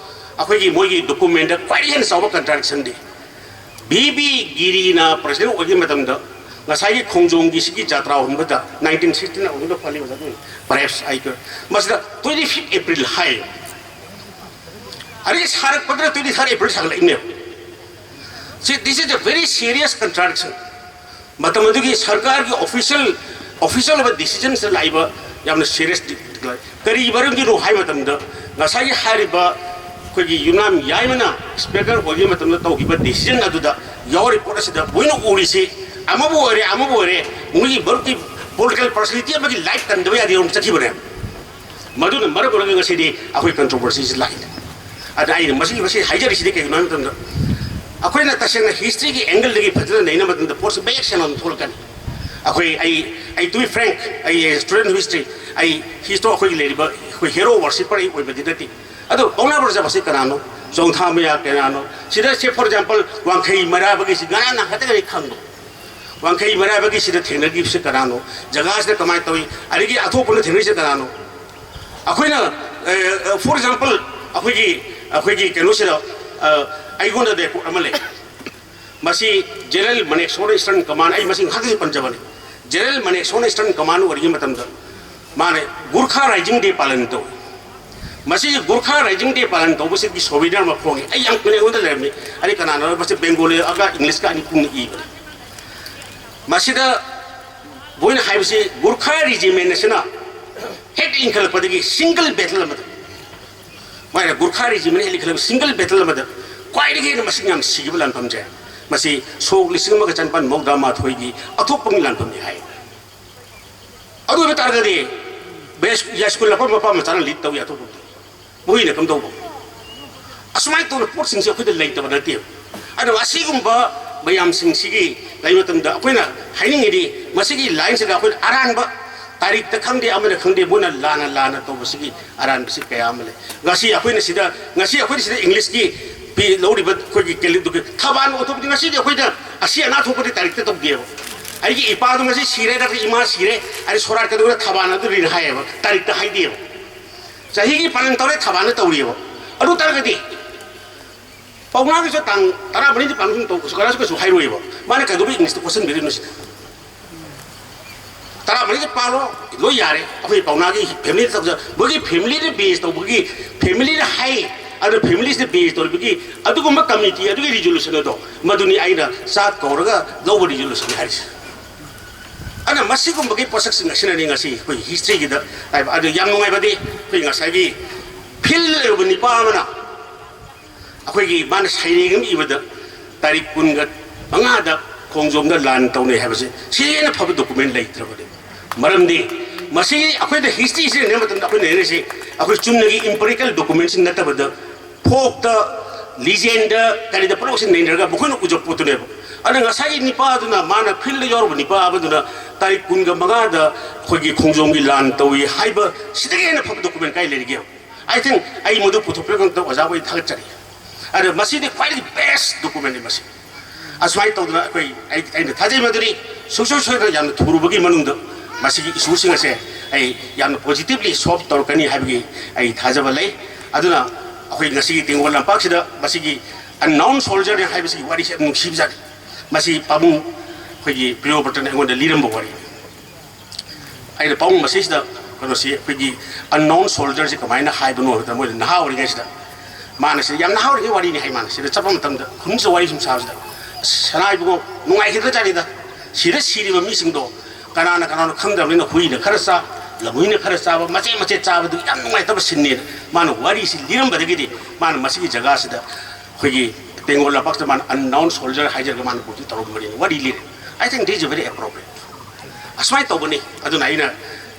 ꯑꯩꯈꯣꯏꯒꯤ ꯃꯣꯏꯒꯤ document ꯇ ꯈ꯭ꯋꯥꯏꯗꯒꯤ ꯍꯦꯟꯅ ꯆꯥꯎꯕ contradiction D V B ꯒꯤꯔꯤꯅ president ꯑꯣꯏꯈꯤꯕ ꯃꯇꯝꯗ ꯉꯁꯥꯏꯒꯤ ꯈꯣꯡꯖꯣꯝꯒꯤ ꯁꯤꯒꯤ ꯖꯥꯇ꯭ꯔꯥ ꯍꯣꯟꯕꯗ nineteen sixty nine ꯑꯣꯏꯒꯗꯧ ꯈꯜꯂꯤ, ꯃꯁꯤꯗ ꯄ꯭ꯔꯦꯁ ꯑꯩ ꯃꯁꯤꯗ twenty fifth April ꯍꯥꯏ꯫ ꯑꯗꯒꯤ ꯁꯥꯔꯛꯄꯗꯨꯅ twenty third April ꯁꯥꯒꯠꯂꯛꯏꯅꯦꯕ꯫ ꯁꯤ, this is a very serious contradiction꯫ ꯃꯇꯝ ꯑꯗꯨꯒꯤ ꯁꯔꯀꯥꯔꯒꯤ official, official ꯑꯣꯏꯕ decision ꯁꯤꯗ ꯂꯥꯛꯏꯕ ꯌꯥꯝꯅ serious ꯗꯤ-, ꯀꯔꯤ ꯃꯔꯝꯒꯤꯅꯣ ꯍꯥꯏꯕ ꯃꯇꯝꯗ, ꯉꯁꯥꯏꯒꯤ ꯍꯥꯏꯔꯤꯕ ꯑꯩꯈꯣꯏꯒꯤ ꯌꯨꯝꯅꯥꯝ ꯌꯥꯏꯃꯅ speaker ꯑꯣꯏꯈꯤꯕ ꯃꯇꯝꯗ ꯇꯧꯈꯤꯕ decision ꯑꯗꯨꯗ ꯌꯥꯎꯔꯤ ꯄꯣꯠ ꯑꯁꯤꯗ ꯃꯣꯏꯅ ꯎꯔꯤꯁꯤ, ꯑꯃꯕꯨ ꯑꯣꯏꯔꯦ, ꯑꯃꯕꯨ ꯑꯣꯏꯔꯦ, ꯃꯣꯏꯒꯤ ꯃꯔꯨꯞꯀꯤ political personality ꯑꯃꯒꯤ life ꯀꯟꯗꯕ ꯌꯥꯗꯦ ꯆꯠꯈꯤꯕꯅꯦ꯫ ꯃꯗꯨꯅ ꯃꯔꯝ ꯑꯣꯏꯔꯒ ꯉꯁꯤꯗꯤ ꯑꯩꯈꯣꯏ ꯀꯟꯇ꯭ꯔꯣꯚꯔꯁꯤꯁꯤ ꯂꯥꯛꯏꯅꯦ꯫ ꯑꯗ ꯑꯩꯅ ꯃꯁꯤꯒꯤ ꯃꯁꯤ ꯍꯥꯏꯖꯔꯤꯁꯤꯗꯤ ꯀꯩꯒꯤꯅꯣ ꯍꯥꯏꯕ ꯃꯇꯝꯗ, ꯑꯩꯈꯣꯏꯅ ꯇꯁꯦꯡꯅ ꯍꯤꯁꯇ꯭ꯔꯤꯒꯤ ꯑꯦꯡꯒꯜꯗꯒꯤ ꯐꯖꯅ ꯅꯩꯅꯕ ꯃꯇꯝꯗ ꯄꯣꯠꯁꯤ ꯃꯌꯦꯛ ꯁꯦꯡꯅ ꯑꯗꯨꯝ ꯊꯣꯛꯂꯛꯀꯅꯤ꯫ ꯑꯩꯈꯣꯏ ꯑꯩ ꯑꯩ ꯇꯨ ꯐ꯭ꯔꯦꯡ, ꯑꯩ ꯁ꯭ꯇꯨꯗꯦꯟ ꯍꯤꯁꯇ꯭ꯔꯤ, ꯑꯩ ꯍꯤꯁꯇꯣ ꯑꯩꯈꯣꯏꯒꯤ ꯂꯩꯔꯤꯕ ꯑꯩꯈꯣꯏ ꯍꯦꯔꯣ ꯋꯥꯔꯁꯤꯄꯔ ꯑꯩ ꯑꯣꯏꯕꯗꯤ ꯅꯠꯇꯦ꯫ ꯑꯗꯣ ꯄꯥꯎꯅꯥ ꯕ꯭ꯔꯖꯕꯥꯁꯤ ꯀꯅꯥꯅꯣ? ꯆꯣꯡꯊꯥ ꯃꯌꯥ ꯀꯅꯥꯅꯣ? ꯁꯤꯗ ꯁꯦ, ꯐꯣꯔ ꯑꯦꯛꯖꯥꯝꯄꯜ, ꯋꯥꯡꯈꯩ ꯃꯩꯔꯥꯕꯒꯤꯁꯤ ꯉꯔꯥꯡ ꯅꯍꯥꯟ ꯈꯛꯇ ꯑꯩ ꯈꯪꯕ꯫ ꯋꯥꯡꯈꯩ ꯃꯩꯔꯥꯕꯒꯤꯁꯤꯗ ꯊꯦꯡꯅꯈꯤꯕꯁꯤ ꯀꯅꯥꯅꯣ? ꯖꯒꯥꯁꯤꯗ ꯀꯃꯥꯏꯅ ꯇꯧꯏ? ꯑꯗꯒꯤ ꯑꯇꯣꯞꯄꯅ ꯊꯦꯡꯅꯔꯤꯁꯦ ꯀꯅꯥꯅꯣ? ꯑꯩꯈꯣꯏꯅ, ꯐꯣꯔ ꯑꯦꯛꯖꯥꯝꯄꯜ, ꯑꯩꯈꯣꯏꯒꯤ, ꯑꯩꯈꯣꯏꯒꯤ ꯀꯩꯅꯣꯁꯤꯗ, ꯑ, ꯑꯩꯉꯣꯟꯗ ꯔꯦꯀꯣꯔꯠ ꯑꯃ ꯂꯩ꯫ ꯃꯁꯤ ꯖꯦꯅꯔꯦꯜ ꯃꯅꯦꯛꯁꯣꯅ ꯏꯁꯇꯔꯟ ꯀꯃꯥꯟ, ꯑꯩ ꯃꯁꯤ ꯉꯥꯏꯍꯥꯛꯇꯁꯨ ꯄꯟꯖꯕꯅꯤ꯫ ꯖꯦꯅꯔꯦꯜ ꯃꯅꯦꯛꯁꯣꯅ ꯏꯁꯇꯔꯟ ꯀꯃꯥꯟ ꯑꯣꯏꯔꯤꯉꯩ ꯃꯇꯝꯗ ꯃꯥꯅ ꯒꯨꯔꯈꯥ ꯔꯥꯏꯖꯤꯡ ꯗꯦ ꯄꯥꯂꯟ ꯇꯧꯏ꯫ ꯃꯁꯤ ꯒꯨꯔꯈꯥ ꯔꯥꯏꯖꯤꯡ ꯗꯦ ꯄꯥꯂꯟ ꯇꯧꯕꯁꯤꯒꯤ ꯁꯣꯚꯦꯅꯤꯌꯔ ꯑꯃ ꯐꯣꯡꯉꯤ꯫ ꯑꯩ ꯌꯥꯝ ꯀꯨꯏꯅ ꯑꯩꯉꯣꯟꯗ ꯂꯩꯔꯝꯃꯤ꯫ ꯑꯩ ꯀꯅꯥꯅꯣ, ꯃꯁꯤ ꯕꯦꯡꯒꯣꯂꯤꯒ ꯏꯪꯂꯤꯁꯀ ꯑꯅꯤ ꯄꯨꯟꯅ ꯏꯕꯅꯤ꯫ ꯃꯁꯤꯗ ꯃꯣꯏꯅ ꯍꯥꯏꯕꯁꯤ ꯒꯨꯔꯈꯥ ꯔꯦꯖꯤꯃꯦꯟ ꯑꯁꯤꯅ ꯍꯦꯛ ꯂꯤꯡꯈꯠꯂꯛꯄꯗꯒꯤ ꯁꯤꯡꯒꯜ ꯕꯦꯇꯜ ꯑꯃꯗ, ꯃꯣꯏꯅ ꯒꯨꯔꯈꯥ ꯔꯦꯖꯤꯃꯦꯟ ꯍꯦꯛ ꯂꯤꯡꯈꯠꯂꯛꯄ ꯁꯤꯡꯒꯜ ꯕꯦꯇꯜ ꯑꯃꯗ ꯈ꯭ꯋꯥꯏꯗꯒꯤ ꯍꯦꯟꯅ ꯃꯁꯤꯡ ꯌꯥꯝ ꯁꯤꯈꯤꯕ ꯂꯥꯟꯐꯝꯁꯦ, ꯃꯁꯤ ꯁꯣꯛ ꯂꯤꯁꯤꯡ ꯑꯃꯒ ꯆꯅꯤꯄꯥꯟ ꯃꯧꯗ꯭ꯔꯥ ꯃꯥꯊꯣꯏꯒꯤ ꯑꯊꯣꯛꯄꯒꯤ ꯂꯥꯟꯐꯝꯅꯤ ꯍꯥꯏ꯫ ꯑꯗꯨ ꯑꯣꯏꯕ ꯇꯥꯔꯒꯗꯤ ꯕꯦꯁ-, ꯌꯥꯏꯁ꯭ꯀꯨꯜ ꯑꯐꯕ ꯃꯄꯥ ꯃꯆꯥꯅ ꯂꯤꯗ ꯇꯧꯏ ꯑꯇꯣꯞꯄ꯫ ꯃꯣꯏꯅ ꯀꯝꯗꯧꯕ? ꯑꯁꯨꯃꯥꯏꯅ ꯇꯧꯅ ꯄꯣꯠꯁꯤꯡꯁꯦ ꯑꯩꯈꯣꯏꯗ ꯂꯩꯇꯕ ꯅꯠꯇꯦꯕ꯫ ꯑꯗꯨꯅ ꯑꯁꯤꯒꯨꯝꯕ ꯃꯌꯥꯝꯁꯤꯡꯁꯤꯒꯤ ꯂꯩꯕ ꯃꯇꯝꯗ ꯑꯩꯈꯣꯏꯅ ꯍꯥꯏꯅꯤꯡꯉꯤꯗꯤ, ꯃꯁꯤꯒꯤ ꯂꯥꯏꯟꯁꯤꯗ ꯑꯩꯈꯣꯏꯅ ꯑꯔꯥꯟꯕ ꯇꯥꯔꯤꯛꯇ ꯈꯪꯗꯦ, ꯑꯃꯅ ꯈꯪꯗꯦ, ꯃꯣꯏꯅ ꯂꯥꯟꯅ ꯂꯥꯟꯅ ꯇꯧꯕꯁꯤꯒꯤ ꯑꯔꯥꯟꯕꯁꯤ ꯀꯌꯥ ꯑꯃ ꯂꯩ꯫ ꯉꯁꯤ ꯑꯩꯈꯣꯏꯅ ꯁꯤꯗ, ꯉꯁꯤ ꯑꯩꯈꯣꯏꯅ ꯁꯤꯗ ꯏꯪꯂꯤꯁꯀꯤ ꯄꯤ-, ꯂꯧꯔꯤꯕ ꯑꯩꯈꯣꯏꯒꯤ ꯀꯦꯂꯦꯟꯗꯔꯒꯤ ꯊꯕꯥꯟ ꯑꯣꯟꯊꯣꯛꯄꯗꯤ ꯉꯁꯤꯗꯤ ꯑꯩꯈꯣꯏꯗ ꯑꯁꯤ ꯑꯅꯥ ꯊꯣꯛꯄꯗꯤ ꯇꯥꯔꯤꯛꯇ ꯇꯧꯗꯦꯕ꯫ ꯑꯩꯒꯤ ꯏꯄꯥꯗꯣ ꯉꯁꯤ ꯁꯤꯔꯦ ꯅꯠꯇ꯭ꯔꯒ ꯏꯃꯥ ꯁꯤꯔꯦ, ꯑꯩ ꯁꯣꯔꯥꯠ ꯀꯩꯗꯧꯔꯦ ꯊꯕꯥꯟ ꯑꯗꯨ ꯔꯤꯅ ꯍꯥꯏꯌꯦꯕ, ꯇꯥꯔꯤꯛꯇ ꯍꯥꯏꯗꯦꯕ꯫ ꯆꯍꯤꯒꯤ ꯄꯥꯂꯟ ꯇꯧꯔꯦ, ꯊꯕꯥꯟꯗ ꯇꯧꯔꯤꯑꯕ꯫ ꯑꯗꯨ ꯇꯥꯔꯒꯗꯤ ꯄꯥꯎꯅꯥꯒꯤꯁꯨ ꯇꯥꯡ ꯇꯔꯥꯃꯔꯤꯗꯤ ꯄꯥꯂꯟ ꯁꯨꯝ ꯇꯧ, ꯀꯩꯁꯨ ꯀꯅꯥꯁꯨ ꯀꯩꯁꯨ ꯍꯥꯏꯔꯣꯏꯕ꯫ ꯃꯥꯅ ꯀꯩꯗꯧꯕꯩ ꯏꯪꯂꯤꯁꯇ ꯀꯣꯠꯁꯟꯕꯤꯔꯤꯅꯣ ꯁꯤꯗ? ꯇꯔꯥꯃꯔꯤꯗꯤ ꯄꯥꯜꯂꯣ, ꯂꯣꯏ ꯌꯥꯔꯦ꯫ ꯑꯩꯈꯣꯏ ꯄꯥꯎꯅꯥꯒꯤ ꯐꯦꯃꯤꯂꯤꯗ ꯇꯧꯖ-, ꯃꯣꯏꯒꯤ ꯐꯦꯃꯤꯂꯤꯗ ꯕꯦꯖ ꯇꯧꯕꯒꯤ, ꯐꯦꯃꯤꯂꯤꯗ ꯍꯥꯏ, ꯑꯗꯨ ꯐꯦꯃꯤꯂꯤꯁꯤꯗ ꯕꯦꯖ ꯇꯧꯔꯤꯕꯒꯤ ꯑꯗꯨꯒꯨꯝꯕ ꯀꯃꯤꯇꯤ ꯑꯗꯨꯒꯤ ꯔꯤꯖꯣꯂꯨꯁꯟ ꯑꯗꯣ, ꯃꯗꯨꯅꯤ ꯑꯩꯅ ꯆꯥꯛ ꯀꯧꯔꯒ ꯂꯧꯕ ꯔꯤꯖꯣꯂꯨꯁꯟ ꯍꯥꯏꯔꯤꯁꯦ꯫ ꯑꯗꯨꯅ ꯃꯁꯤꯒꯨꯝꯕꯒꯤ ꯄꯣꯠꯁꯛꯁꯤꯡ ꯑꯁꯤꯅꯅꯤ ꯉꯁꯤ ꯑꯩꯈꯣꯏ ꯍꯤꯁꯇ꯭ꯔꯤꯒꯤꯗ ꯍꯥꯏꯕ꯫ ꯑꯗꯨ ꯌꯥꯝ ꯅꯨꯡꯉꯥꯏꯕꯗꯤ ꯑꯩꯈꯣꯏ ꯉꯁꯥꯏꯒꯤ ꯐꯤꯜ ꯑꯣꯏꯕ ꯅꯤꯄꯥ ꯑꯃꯅ ꯑꯩꯈꯣꯏꯒꯤ ꯃꯥꯅ ꯁꯩꯔꯦꯡ ꯑꯃ ꯏꯕꯗ ꯇꯥꯔꯤꯛ ꯀꯨꯟꯒ ꯃꯉꯥꯗ ꯈꯣꯡꯖꯣꯝꯗ ꯂꯥꯟ ꯇꯧꯅꯩ ꯍꯥꯏꯕꯁꯦ ꯁꯤ ꯍꯦꯟꯅ ꯐꯕ ꯗꯣꯀꯨꯃꯦꯟ ꯂꯩꯇ꯭ꯔꯕꯅꯦ꯫ ꯃꯔꯝꯗꯤ ꯃꯁꯤ ꯑꯩꯈꯣꯏꯅ ꯍꯤꯁꯇ꯭ꯔꯤꯁꯤ ꯌꯦꯡꯕ ꯃꯇꯝꯗ ꯑꯩꯈꯣꯏꯅ ꯂꯩꯔꯤꯁꯤ ꯑꯩꯈꯣꯏ ꯆꯨꯝꯅꯒꯤ empirical documentꯁꯤ ꯅꯠꯇꯕꯗ, ꯐꯣꯛꯇ, ꯂꯤꯖꯦꯟꯗ, ꯀꯔꯤꯗ ꯄꯨꯝꯅꯃꯛꯁꯤ ꯅꯩꯅꯔꯒ ꯃꯈꯣꯏꯅ ꯎꯖꯕ ꯄꯣꯠꯇꯨꯅꯦꯕ꯫ ꯑꯗꯨꯅ ꯉꯁꯥꯏꯒꯤ ꯅꯤꯄꯥꯗꯨꯅ, ꯃꯥꯅ ꯐꯤꯜꯗ ꯌꯥꯎꯔꯨꯕ ꯅꯤꯄꯥ ꯑꯃꯗꯨꯅ ꯇꯥꯔꯤꯛ ꯀꯨꯟꯒ ꯃꯉꯥꯗ ꯑꯩꯈꯣꯏꯒꯤ ꯈꯣꯡꯖꯣꯝꯒꯤ ꯂꯥꯟ ꯇꯧꯏ ꯍꯥꯏꯕ ꯁꯤꯗꯒꯤ ꯍꯦꯟꯅ ꯐꯕ ꯗꯣꯀꯨꯃꯦꯟ ꯀꯥꯏ ꯂꯩꯔꯤꯒꯦ? ꯑꯥꯏ ꯊꯤꯡ ꯑꯩ ꯃꯗꯨ ꯄꯨꯊꯣꯛꯄꯤꯔꯛꯄꯗ ꯑꯣꯖꯥꯕꯨ ꯑꯩ ꯊꯥꯒꯠꯆꯔꯤ꯫ ꯑꯗꯣ ꯃꯁꯤꯗꯤ ꯈ꯭ꯋꯥꯏꯗꯒꯤ ꯕꯦꯁ ꯗꯣꯀꯨꯃꯦꯟꯅꯤ ꯃꯁꯤ꯫ ꯑꯁꯨꯃꯥꯏꯅ ꯇꯧꯗꯅ ꯑꯩꯈꯣꯏ, ꯑꯩ, ꯑꯩꯅ ꯊꯥꯖꯩ ꯃꯗꯨꯗꯤ ꯁꯨꯡꯁꯣꯏ ꯁꯣꯏꯗꯅ ꯌꯥꯝꯅ ꯊꯨꯔꯨꯕꯒꯤ ꯃꯅꯨꯡꯗ ꯃꯁꯤꯒꯤ ꯏꯁꯨꯁꯤꯡ ꯑꯁꯦ ꯑꯩ ꯌꯥꯝꯅ ꯄꯣꯖꯤꯇꯤꯕꯂꯤ ꯁꯣꯜꯕ ꯇꯧꯔꯛꯀꯅꯤ ꯍꯥꯏꯕꯒꯤ ꯑꯩ ꯊꯥꯖꯕ ꯂꯩ꯫ ꯑꯗꯨꯅ ꯑꯩꯈꯣꯏ ꯉꯁꯤꯒꯤ ꯇꯦꯡꯒꯣꯜ ꯂꯝꯄꯥꯛꯁꯤꯗ ꯃꯁꯤꯒꯤ ꯑꯟꯅꯥꯎꯟ ꯁꯣꯜꯖꯔꯅꯤ ꯍꯥꯏꯕꯁꯤꯒꯤ ꯋꯥꯔꯤꯁꯦ ꯌꯥꯝ ꯅꯨꯡꯁꯤꯕꯖꯥꯠꯅꯤ꯫ ꯃꯁꯤ ꯄꯥꯕꯨꯡ ꯑꯩꯈꯣꯏꯒꯤ ꯄ꯭ꯔꯤꯌꯣꯕ꯭ꯔꯇꯅ ꯑꯩꯉꯣꯟꯗ ꯂꯤꯔꯝꯕ ꯋꯥꯔꯤꯅꯤ꯫ ꯑꯩꯅ ꯄꯥꯕꯨꯡ ꯃꯁꯤꯁꯤꯗ ꯀꯩꯅꯣꯁꯤ ꯑꯩꯈꯣꯏꯒꯤ ꯑꯟꯅꯣꯟ ꯁꯣꯜꯖꯔꯁꯤ ꯀꯃꯥꯏꯅ ꯍꯥꯏꯕꯅꯣ ꯍꯥꯏꯕꯗ ꯃꯣꯏꯅ ꯅꯍꯥ ꯑꯣꯏꯔꯤꯉꯩꯁꯤꯗ ꯃꯥꯅ ꯁꯤꯗ ꯌꯥꯝ ꯅꯍꯥ ꯑꯣꯏꯔꯤꯉꯩ ꯋꯥꯔꯤꯅꯤ ꯍꯥꯏ꯫ ꯃꯥꯅ ꯁꯤꯗ ꯆꯠꯄ ꯃꯇꯝꯗ ꯈꯨꯟꯁꯤꯗ ꯋꯥꯔꯤ ꯁꯨꯝ ꯁꯥꯕꯁꯤꯗ, "ꯑꯁ, ꯁꯅꯥ ꯏꯕꯨꯡꯉꯣ, ꯅꯨꯡꯉꯥꯏꯈꯤꯗ꯭ꯔꯖꯥꯠꯅꯤꯗ꯫ ꯁꯤꯗ ꯁꯤꯔꯤꯕ ꯃꯤꯁꯤꯡꯗꯣ ꯀꯅꯥꯅ ꯀꯅꯥꯅꯣ ꯈꯪꯗ꯭ꯔꯕꯅꯤꯅ ꯍꯨꯏꯅ ꯈꯔ ꯆꯥ, ꯂꯝꯍꯨꯏꯅ ꯈꯔ ꯆꯥꯕ, ꯃꯆꯦꯠ ꯃꯆꯦꯠ ꯆꯥꯕꯗꯨ ꯌꯥꯝ ꯅꯨꯡꯉꯥꯏꯇꯕ ꯁꯤꯟꯅꯦꯅ" ꯃꯥꯅ ꯋꯥꯔꯤꯁꯤ ꯂꯤꯔꯝꯕꯗꯒꯤꯗꯤ ꯃꯥꯅ ꯃꯁꯤꯒꯤ ꯖꯒꯥꯁꯤꯗ ꯑꯩꯈꯣꯏꯒꯤ ꯇꯦꯡꯒꯣꯜ ꯂꯝꯄꯥꯛꯁꯤꯗ ꯃꯥꯅ ꯑꯟꯅꯣꯟ ꯁꯣꯜꯖꯔ ꯍꯥꯏꯖꯔꯒ ꯃꯥꯅ ꯀꯣꯆꯤ ꯇꯧꯔꯝꯕꯅꯤꯅ ꯋꯥꯔꯤ ꯂꯤꯔꯦ꯫ I think this is very appropriate. ꯑꯁꯨꯃꯥꯏꯅ ꯇꯧꯕꯅꯤ꯫ ꯑꯗꯨꯅ ꯑꯩꯅ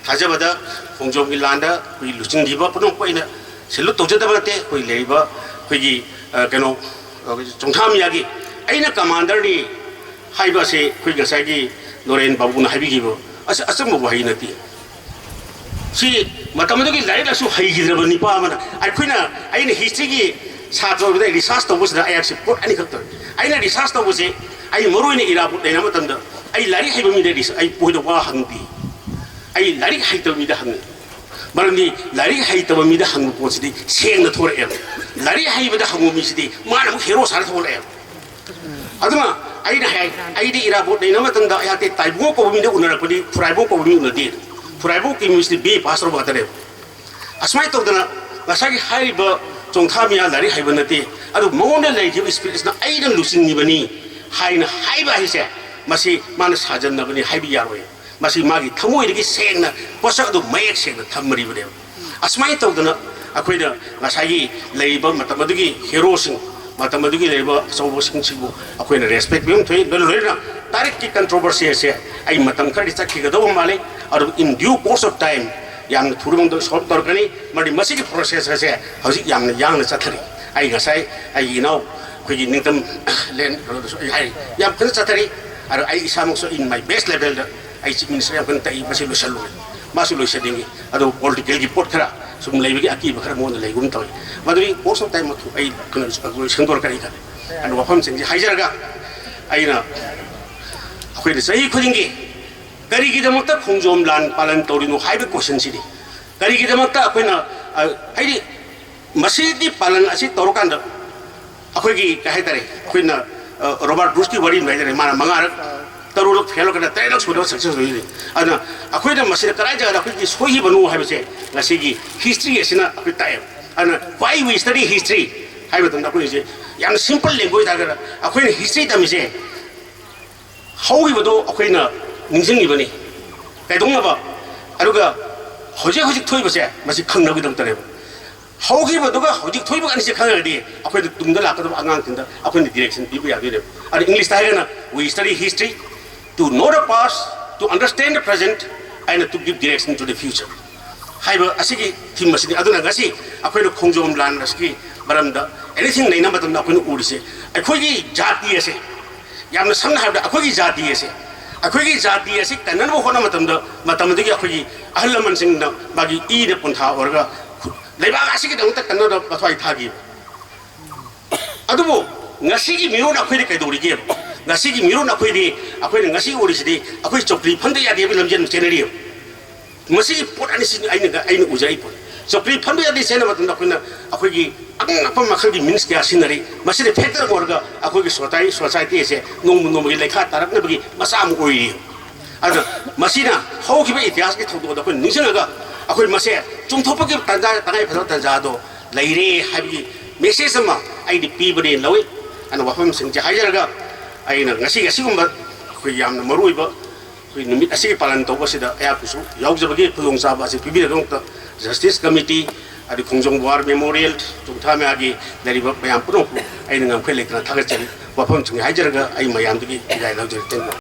ꯊꯥꯖꯕꯗ ꯈꯣꯡꯖꯣꯝꯒꯤ ꯂꯥꯟꯗ ꯑꯩꯈꯣꯏ ꯂꯨꯆꯤꯡꯈꯤꯕ ꯄꯨꯝꯅꯃꯛꯄꯨ ꯑꯩꯅ ꯁꯦꯂꯨꯠ ꯇꯧꯖꯗꯕ ꯅꯠꯇꯦ꯫ ꯑꯩꯈꯣꯏ ꯂꯩꯔꯤꯕ ꯑꯩꯈꯣꯏꯒꯤ, ꯑ, ꯀꯩꯅꯣ, ꯑ, ꯆꯣꯡꯊꯥ ꯃꯤꯌꯥꯒꯤ ꯑꯩꯅ ꯀꯃꯥꯟꯗꯔꯅꯤ ꯍꯥꯏꯕ ꯑꯁꯤ ꯑꯩꯈꯣꯏ ꯉꯁꯥꯏꯒꯤ ꯅꯣꯔꯦꯟ ꯕꯥꯕꯨꯅ ꯍꯥꯏꯕꯤꯈꯤꯕ ꯑꯁꯤ ꯑꯆꯨꯝꯕ ꯋꯥꯍꯩ ꯅꯠꯇꯦ꯫ ꯁꯤ ꯃꯇꯝ ꯑꯗꯨꯒꯤ ꯂꯥꯏꯔꯤꯛ ꯂꯥꯏꯁꯨ ꯍꯩꯈꯤꯗ꯭ꯔꯕ ꯅꯤꯄꯥ ꯑꯃꯅ, ꯑꯩꯈꯣꯏꯅ, ꯑꯩꯅ ꯍꯤꯁꯇ꯭ꯔꯤꯒꯤ ꯁꯥꯇ꯭ꯔ ꯑꯣꯏꯕꯗ ꯑꯩ ꯔꯤꯁꯥꯔꯁ ꯇꯧꯕꯁꯤꯗ ꯑꯩꯍꯥꯛꯁꯦ ꯄꯣꯠ ꯑꯅꯤꯈꯛ ꯇꯧꯏ꯫ ꯑꯩꯅ ꯔꯤꯁꯥꯔꯁ ꯇꯧꯕꯁꯦ ꯑꯩ ꯃꯔꯨ ꯑꯣꯏꯅ ꯏꯔꯥꯕꯣꯠ ꯂꯩꯅꯕ ꯃꯇꯝꯗ ꯑꯩ ꯂꯥꯏꯔꯤꯛ ꯍꯩꯕ ꯃꯤꯗ ꯔꯤꯁ-, ꯑꯩ ꯃꯣꯏꯗ ꯋꯥ ꯍꯪꯗꯦ꯫ ꯑꯩ ꯂꯥꯏꯔꯤꯛ ꯍꯩꯇꯕ ꯃꯤꯗ ꯍꯪꯉꯤ꯫ ꯃꯔꯝꯗꯤ ꯂꯥꯏꯔꯤꯛ ꯍꯩꯇꯕ ꯃꯤꯗ ꯍꯪꯕ ꯄꯣꯠꯁꯤꯗꯤ ꯁꯦꯡꯅ ꯊꯣꯔꯛꯑꯦꯕ꯫ ꯂꯥꯏꯔꯤꯛ ꯍꯩꯕꯗ ꯍꯪꯕ ꯃꯤꯁꯤꯗꯤ ꯃꯥꯅ ꯑꯃꯨꯛ ꯍꯦꯔꯣ ꯁꯥꯔ ꯊꯣꯛꯂꯛꯑꯦꯕ꯫ ꯑꯗꯨꯅ ꯑꯩꯅ ꯍꯥꯏ, ꯑꯩꯗꯤ ꯏꯔꯥꯕꯣꯠ ꯂꯩꯅꯕ ꯃꯇꯝꯗ ꯑꯩꯍꯥꯛꯇꯤ ꯇꯥꯏꯕꯪꯉꯣ ꯀꯧꯕ ꯃꯤꯗ ꯎꯅꯔꯛꯄꯗꯤ ꯐꯨꯔꯥꯏꯕꯣ ꯀꯧꯕ ꯃꯤ ꯎꯅꯗꯦ꯫ ꯐꯨꯔꯥꯏꯕꯣ ꯀꯤ ꯃꯤꯁꯤꯗꯤ ꯕꯤ ꯑꯦ ꯄꯥꯁ ꯇꯧꯔꯕ ꯉꯥꯛꯇꯅꯦꯕ꯫ ꯑꯁꯨꯃꯥꯏꯅ ꯇꯧꯗꯅ ꯉꯁꯥꯏꯒꯤ ꯍꯥꯏꯔꯤꯕ ꯆꯣꯡꯊꯥ ꯃꯤꯌꯥ ꯂꯥꯏꯔꯤꯛ ꯍꯩꯕ ꯅꯠꯇꯦ, ꯑꯗꯨ ꯃꯉꯣꯟꯗ ꯂꯩꯔꯤꯕ ꯏꯁꯄꯤꯔꯤꯠꯁꯤꯅ "ꯑꯩꯅ ꯂꯨꯆꯤꯡꯉꯤꯕꯅꯤ" ꯍꯥꯏꯅ ꯍꯥꯏꯕ ꯍꯥꯏꯁꯦ, ꯃꯁꯤ ꯃꯥꯅ ꯁꯥꯖꯟꯅꯕꯅꯤ ꯍꯥꯏꯕ ꯌꯥꯔꯣꯏ꯫ ꯃꯁꯤ ꯃꯥꯒꯤ ꯊꯃꯣꯏꯗꯒꯤ ꯁꯦꯡꯅ ꯄꯣꯠꯁꯛ ꯑꯗꯨ ꯃꯌꯦꯛ ꯁꯦꯡꯅ ꯊꯝꯃꯔꯤꯕꯅꯦꯕ꯫ ꯑꯁꯨꯃꯥꯏꯅ ꯇꯧꯗꯅ ꯑꯩꯈꯣꯏꯅ ꯉꯁꯥꯏꯒꯤ ꯂꯩꯔꯤꯕ ꯃꯇꯝ ꯑꯗꯨꯒꯤ ꯍꯦꯔꯣꯁꯤꯡ, ꯃꯇꯝ ꯑꯗꯨꯒꯤ ꯂꯩꯔꯤꯕ ꯑꯆꯧꯕꯁꯤꯡꯁꯤꯕꯨ ꯑꯩꯈꯣꯏꯅ ꯔꯦꯁꯄꯦꯛ ꯄꯤꯕ ꯑꯃ ꯊꯣꯛꯏ꯫ ꯂꯣꯏꯅ ꯂꯣꯏꯅꯅ ꯇꯥꯔꯤꯛꯀꯤ ꯀꯟꯇ꯭ꯔꯣꯚꯔꯁꯤ ꯑꯁꯦ ꯑꯩ ꯃꯇꯝ ꯈꯔꯗꯤ ꯆꯠꯈꯤꯒꯗꯧꯕ ꯃꯥꯜꯂꯤ꯫ ꯑꯗꯨꯕꯨ in due course of time ꯌꯥꯝꯅ ꯊꯨꯔꯕ ꯃꯇꯝꯗ ꯁꯣꯜꯕ ꯇꯧꯔꯛꯀꯅꯤ꯫ ꯃꯔꯝꯗꯤ ꯃꯁꯤꯒꯤ ꯄ꯭ꯔꯣꯁꯦꯁ ꯑꯁꯦ ꯍꯧꯖꯤꯛ ꯌꯥꯝꯅ ꯌꯥꯡꯅ ꯆꯠꯊꯔꯤ꯫ ꯑꯩ ꯉꯁꯥꯏ ꯑꯩꯒꯤ ꯏꯅꯥꯎ ꯑꯩꯈꯣꯏꯒꯤ ꯅꯤꯡꯇꯝ ꯂꯦꯟ ꯀꯩꯅꯣꯗꯁꯨ ꯑꯩ ꯍꯥꯏꯔꯤ, ꯌꯥꯝ ꯐꯖꯅ ꯆꯠꯊꯔꯤ꯫ ꯑꯗꯣ ꯑꯩ ꯏꯁꯥꯃꯛꯁꯨ in my best levelꯗ ꯑꯩ ꯆꯤꯐ ꯃꯤꯅꯤꯁꯇꯔ ꯌꯥꯝ ꯀꯟꯅ ꯇꯛꯏ, ꯃꯁꯤ ꯂꯣꯏꯁꯤꯜꯂꯨ, ꯃꯥꯁꯨ ꯂꯣꯏꯁꯤꯟꯅꯤꯡꯉꯤ꯫ ꯑꯗꯨꯕꯨ ꯄꯣꯂꯤꯇꯤꯀꯦꯜꯒꯤ ꯄꯣꯠ ꯈꯔ ꯁꯨꯝ ꯂꯩꯕꯒꯤ ꯑꯀꯤꯕ ꯈꯔ ꯃꯉꯣꯟꯗ ꯂꯩꯒꯨꯝ ꯇꯧꯏ꯫ ꯃꯗꯨꯒꯤ ꯀꯣꯔꯁ ꯑꯣꯐ ꯇꯥꯏꯝ ꯑꯩ ꯀꯩꯅꯣ ꯁꯦꯡꯗꯣꯔꯛꯀꯅꯤ ꯈꯜꯂꯤ꯫ ꯑꯗꯨ ꯋꯥꯐꯝꯁꯤꯡꯁꯤ ꯍꯥꯏꯖꯔꯒ ꯑꯩꯅ ꯑꯩꯈꯣꯏꯅ ꯆꯍꯤ ꯈꯨꯗꯤꯡꯒꯤ ꯀꯔꯤꯒꯤꯗꯃꯛꯇ ꯈꯣꯡꯖꯣꯝ ꯂꯥꯟ ꯄꯥꯂꯟ ꯇꯧꯔꯤꯅꯣ ꯍꯥꯏꯕ ꯀꯣꯏꯁꯟꯁꯤꯗꯤ, ꯀꯔꯤꯒꯤꯗꯃꯛꯇ ꯑꯩꯈꯣꯏꯅ, ꯑ, ꯍꯥꯏꯗꯤ ꯃꯁꯤꯒꯤ ꯄꯥꯂꯟ ꯑꯁꯤ ꯇꯧꯔꯀꯥꯟꯗ ꯑꯩꯈꯣꯏꯒꯤ ꯀꯩ ꯍꯥꯏꯇꯥꯔꯦ, ꯑꯩꯈꯣꯏꯅ, ꯑ, ꯔꯣꯕꯥꯔꯠ ꯕ꯭ꯔꯨꯁꯀꯤ ꯋꯥꯔꯤ ꯑꯃ ꯍꯥꯏꯇꯥꯔꯦ, ꯃꯥꯅ ꯃꯉꯥꯔꯛ, ꯇꯔꯨꯛꯂꯛ ꯐꯦꯜ ꯑꯣꯏꯔꯀꯥꯟꯗ ꯇꯔꯦꯠꯂꯛ ꯁꯨꯅꯕ ꯁꯛꯁꯦꯁ ꯑꯣꯏꯔꯤꯅꯤ꯫ ꯑꯗꯨꯅ ꯑꯩꯈꯣꯏꯅ ꯃꯁꯤꯗ ꯀꯗꯥꯏ ꯖꯒꯥꯗ ꯑꯩꯈꯣꯏꯒꯤ ꯁꯣꯏꯈꯤꯕꯅꯣ ꯍꯥꯏꯕꯁꯦ ꯉꯁꯤꯒꯤ ꯍꯤꯁꯇ꯭ꯔꯤ ꯑꯁꯤꯅ ꯑꯩꯈꯣꯏ ꯇꯥꯛꯑꯦꯕ꯫ ꯑꯗꯨꯅ why we study history ꯍꯥꯏꯕ ꯃꯇꯝꯗ ꯑꯩꯈꯣꯏꯁꯦ ꯌꯥꯝꯅ ꯁꯤꯝꯄꯜ ꯂꯦꯡꯒ꯭ꯋꯦꯖ ꯍꯥꯏꯔꯒꯅ ꯑꯩꯈꯣꯏꯅ ꯍꯤꯁꯇ꯭ꯔꯤ ꯇꯝꯃꯤꯁꯦ ꯍꯧꯈꯤꯕꯗꯣ ꯑꯩꯈꯣꯏꯅ ꯅꯤꯡꯁꯤꯡꯉꯤꯕꯅꯤ ꯀꯩꯗꯧꯅꯕ, ꯑꯗꯨꯒ ꯍꯧꯖꯤꯛ ꯍꯧꯖꯤꯛ ꯊꯣꯛꯏꯕꯁꯦ ꯃꯁꯤ ꯈꯪꯅꯕꯒꯤꯗꯃꯛꯇꯅꯦꯕ꯫ ꯍꯧꯈꯤꯕꯗꯨꯒ ꯍꯧꯖꯤꯛ ꯊꯣꯛꯏꯕ ꯑꯅꯤꯁꯦ ꯈꯪꯉꯒꯗꯤ ꯑꯩꯈꯣꯏꯗ ꯇꯨꯡꯗ ꯂꯥꯛꯀꯗꯕ ꯑꯉꯥꯡꯁꯤꯡꯗ ꯑꯩꯈꯣꯏꯅ ꯗꯤꯔꯦꯛꯁꯟ ꯄꯤꯕ ꯌꯥꯗꯣꯏꯅꯦꯕ꯫ ꯑꯗ ꯏꯪꯂꯤꯁꯇ ꯍꯥꯏꯔꯒꯅ we study history to know the past, to understand the present and to give direction to the future ꯍꯥꯏꯕ ꯑꯁꯤꯒꯤ ꯊꯤꯝ ꯑꯁꯤꯅꯤ꯫ ꯑꯗꯨꯅ ꯉꯁꯤ ꯑꯩꯈꯣꯏꯅ ꯈꯣꯡꯖꯣꯝ ꯂꯥꯟ ꯑꯁꯤꯒꯤ ꯃꯔꯝꯗ ꯑꯦꯅꯤꯊꯤꯡ ꯅꯩꯅꯕ ꯃꯇꯝꯗ ꯑꯩꯈꯣꯏꯅ ꯎꯔꯤꯁꯦ ꯑꯩꯈꯣꯏꯒꯤ ꯖꯥꯇꯤ ꯑꯁꯦ, ꯌꯥꯝꯅ ꯁꯝꯅ ꯍꯥꯏꯔꯕꯗ ꯑꯩꯈꯣꯏꯒꯤ ꯖꯥꯇꯤ ꯑꯁꯦ, ꯑꯩꯈꯣꯏꯒꯤ ꯖꯥꯇꯤ ꯑꯁꯤ ꯀꯟꯅꯅꯕ ꯍꯣꯠꯅꯕ ꯃꯇꯝꯗ, ꯃꯇꯝ ꯑꯗꯨꯒꯤ ꯑꯩꯈꯣꯏꯒꯤ ꯑꯍꯜ ꯂꯃꯟꯁꯤꯡꯅ ꯃꯥꯒꯤ ꯏꯅ ꯄꯨꯟꯊꯥ ꯑꯣꯏꯔꯒ ꯂꯩꯕꯥꯛ ꯑꯁꯤꯒꯤꯗꯃꯛꯇ ꯀꯟꯅꯅꯕ ꯃꯊ꯭ꯋꯥꯏ ꯊꯥꯈꯤꯕ꯫ ꯑꯗꯨꯕꯨ ꯉꯁꯤꯒꯤ ꯃꯤꯔꯣꯟ ꯑꯩꯈꯣꯏꯗꯤ ꯀꯩꯗꯧꯔꯤꯒꯦꯕ? ꯉꯁꯤꯒꯤ ꯃꯤꯔꯣꯟ ꯑꯩꯈꯣꯏꯗꯤ, ꯑꯩꯈꯣꯏꯅ ꯉꯁꯤ ꯎꯔꯤꯁꯤꯗꯤ ꯑꯩꯈꯣꯏ ꯆꯧꯀ꯭ꯔꯤ ꯐꯝꯗ ꯌꯥꯗꯦꯕ ꯂꯝꯖꯦꯜ ꯆꯦꯟꯅꯔꯤꯕ꯫ ꯃꯁꯤꯒꯤ ꯄꯣꯠ ꯑꯅꯤꯁꯤꯅꯤ ꯑꯩꯅ, ꯑꯩꯅ ꯎꯖꯔꯤ ꯄꯣꯠ꯫ ꯆꯧꯀ꯭ꯔꯤ ꯐꯝꯕ ꯌꯥꯗꯦ ꯆꯦꯟꯕ ꯃꯇꯝꯗ ꯑꯩꯈꯣꯏꯅ ꯑꯩꯈꯣꯏꯒꯤ ꯑꯉꯛ ꯑꯉꯛꯄ ꯃꯈꯜꯒꯤ ꯃꯤꯟꯁ ꯀꯌꯥ ꯁꯤꯖꯤꯟꯅꯔꯤ꯫ ꯃꯁꯤꯅ ꯐꯦꯛꯇꯔ ꯑꯣꯏꯔꯒ ꯑꯩꯈꯣꯏꯒꯤ ꯁꯣꯁꯥꯏ-, ꯁꯣꯁꯥꯏꯇꯤ ꯑꯁꯦ ꯅꯣꯡꯃ ꯅꯣꯡꯃꯒꯤ ꯂꯩꯈꯥ ꯇꯥꯔꯛꯅꯕꯒꯤ ꯃꯆꯥꯛ ꯑꯃ ꯑꯣꯏꯔꯤ꯫ ꯑꯗꯨꯅ ꯃꯁꯤꯅ ꯍꯧꯈꯤꯕ ꯏꯇꯤꯍꯥꯁꯀꯤ ꯊꯧꯗꯣꯛ ꯑꯗꯣ ꯑꯩꯈꯣꯏ ꯅꯤꯡꯁꯤꯡꯉꯒ ꯑꯩꯈꯣꯏ ꯃꯁꯦ ꯆꯨꯝꯊꯣꯛꯄꯒꯤ ꯇꯥꯟꯖꯥ, ꯇꯉꯥꯏ ꯐꯗꯕ ꯇꯥꯟꯖꯥ ꯑꯗꯣ ꯂꯩꯔꯦ ꯍꯥꯏꯕꯒꯤ ꯃꯦꯁꯦꯖ ꯑꯃ ꯑꯩꯗꯤ ꯄꯤꯕꯅꯦꯅ ꯂꯧꯏ꯫ ꯑꯗꯨꯅ ꯋꯥꯐꯝꯁꯤꯡꯁꯦ ꯍꯥꯏꯖꯔꯒ ꯑꯩꯅ ꯉꯁꯤꯒꯤ ꯑꯁꯤꯒꯨꯝꯕ ꯑꯩꯈꯣꯏ ꯌꯥꯝꯅ ꯃꯔꯨ ꯑꯣꯏꯕ ꯑꯩꯈꯣꯏ ꯅꯨꯃꯤꯠ ꯑꯁꯤꯒꯤ ꯄꯥꯂꯟ ꯇꯧꯕ ꯑꯁꯤꯗ ꯑꯩꯍꯥꯛꯄꯨꯁꯨ ꯌꯥꯎꯖꯕꯒꯤ ꯈꯨꯗꯣꯡꯆꯥꯕ ꯑꯁꯤ ꯄꯤꯕꯤꯔꯗꯧꯅꯛꯇ ꯖꯁꯇꯤꯁ ꯀꯃꯤꯇꯤ, ꯑꯗꯩ ꯈꯣꯡꯖꯣꯝ ꯋꯥꯔ ꯃꯦꯃꯣꯔꯤꯌꯦꯜ, ꯆꯣꯡꯊꯥ ꯃꯌꯥꯒꯤ ꯂꯩꯔꯤꯕ ꯃꯌꯥꯝ ꯄꯨꯝꯅꯃꯛꯄꯨ ꯑꯩꯅ ꯉꯝꯈꯩ ꯂꯩꯇꯅ ꯊꯥꯒꯠꯆꯔꯤ꯫ ꯋꯥꯐꯝꯁꯤꯡ ꯍꯥꯏꯖꯔꯒ ꯑꯩ ꯃꯌꯥꯝꯗꯒꯤ ꯕꯤꯗꯥꯏ ꯂꯧꯖꯔꯤ꯫ Thank you꯫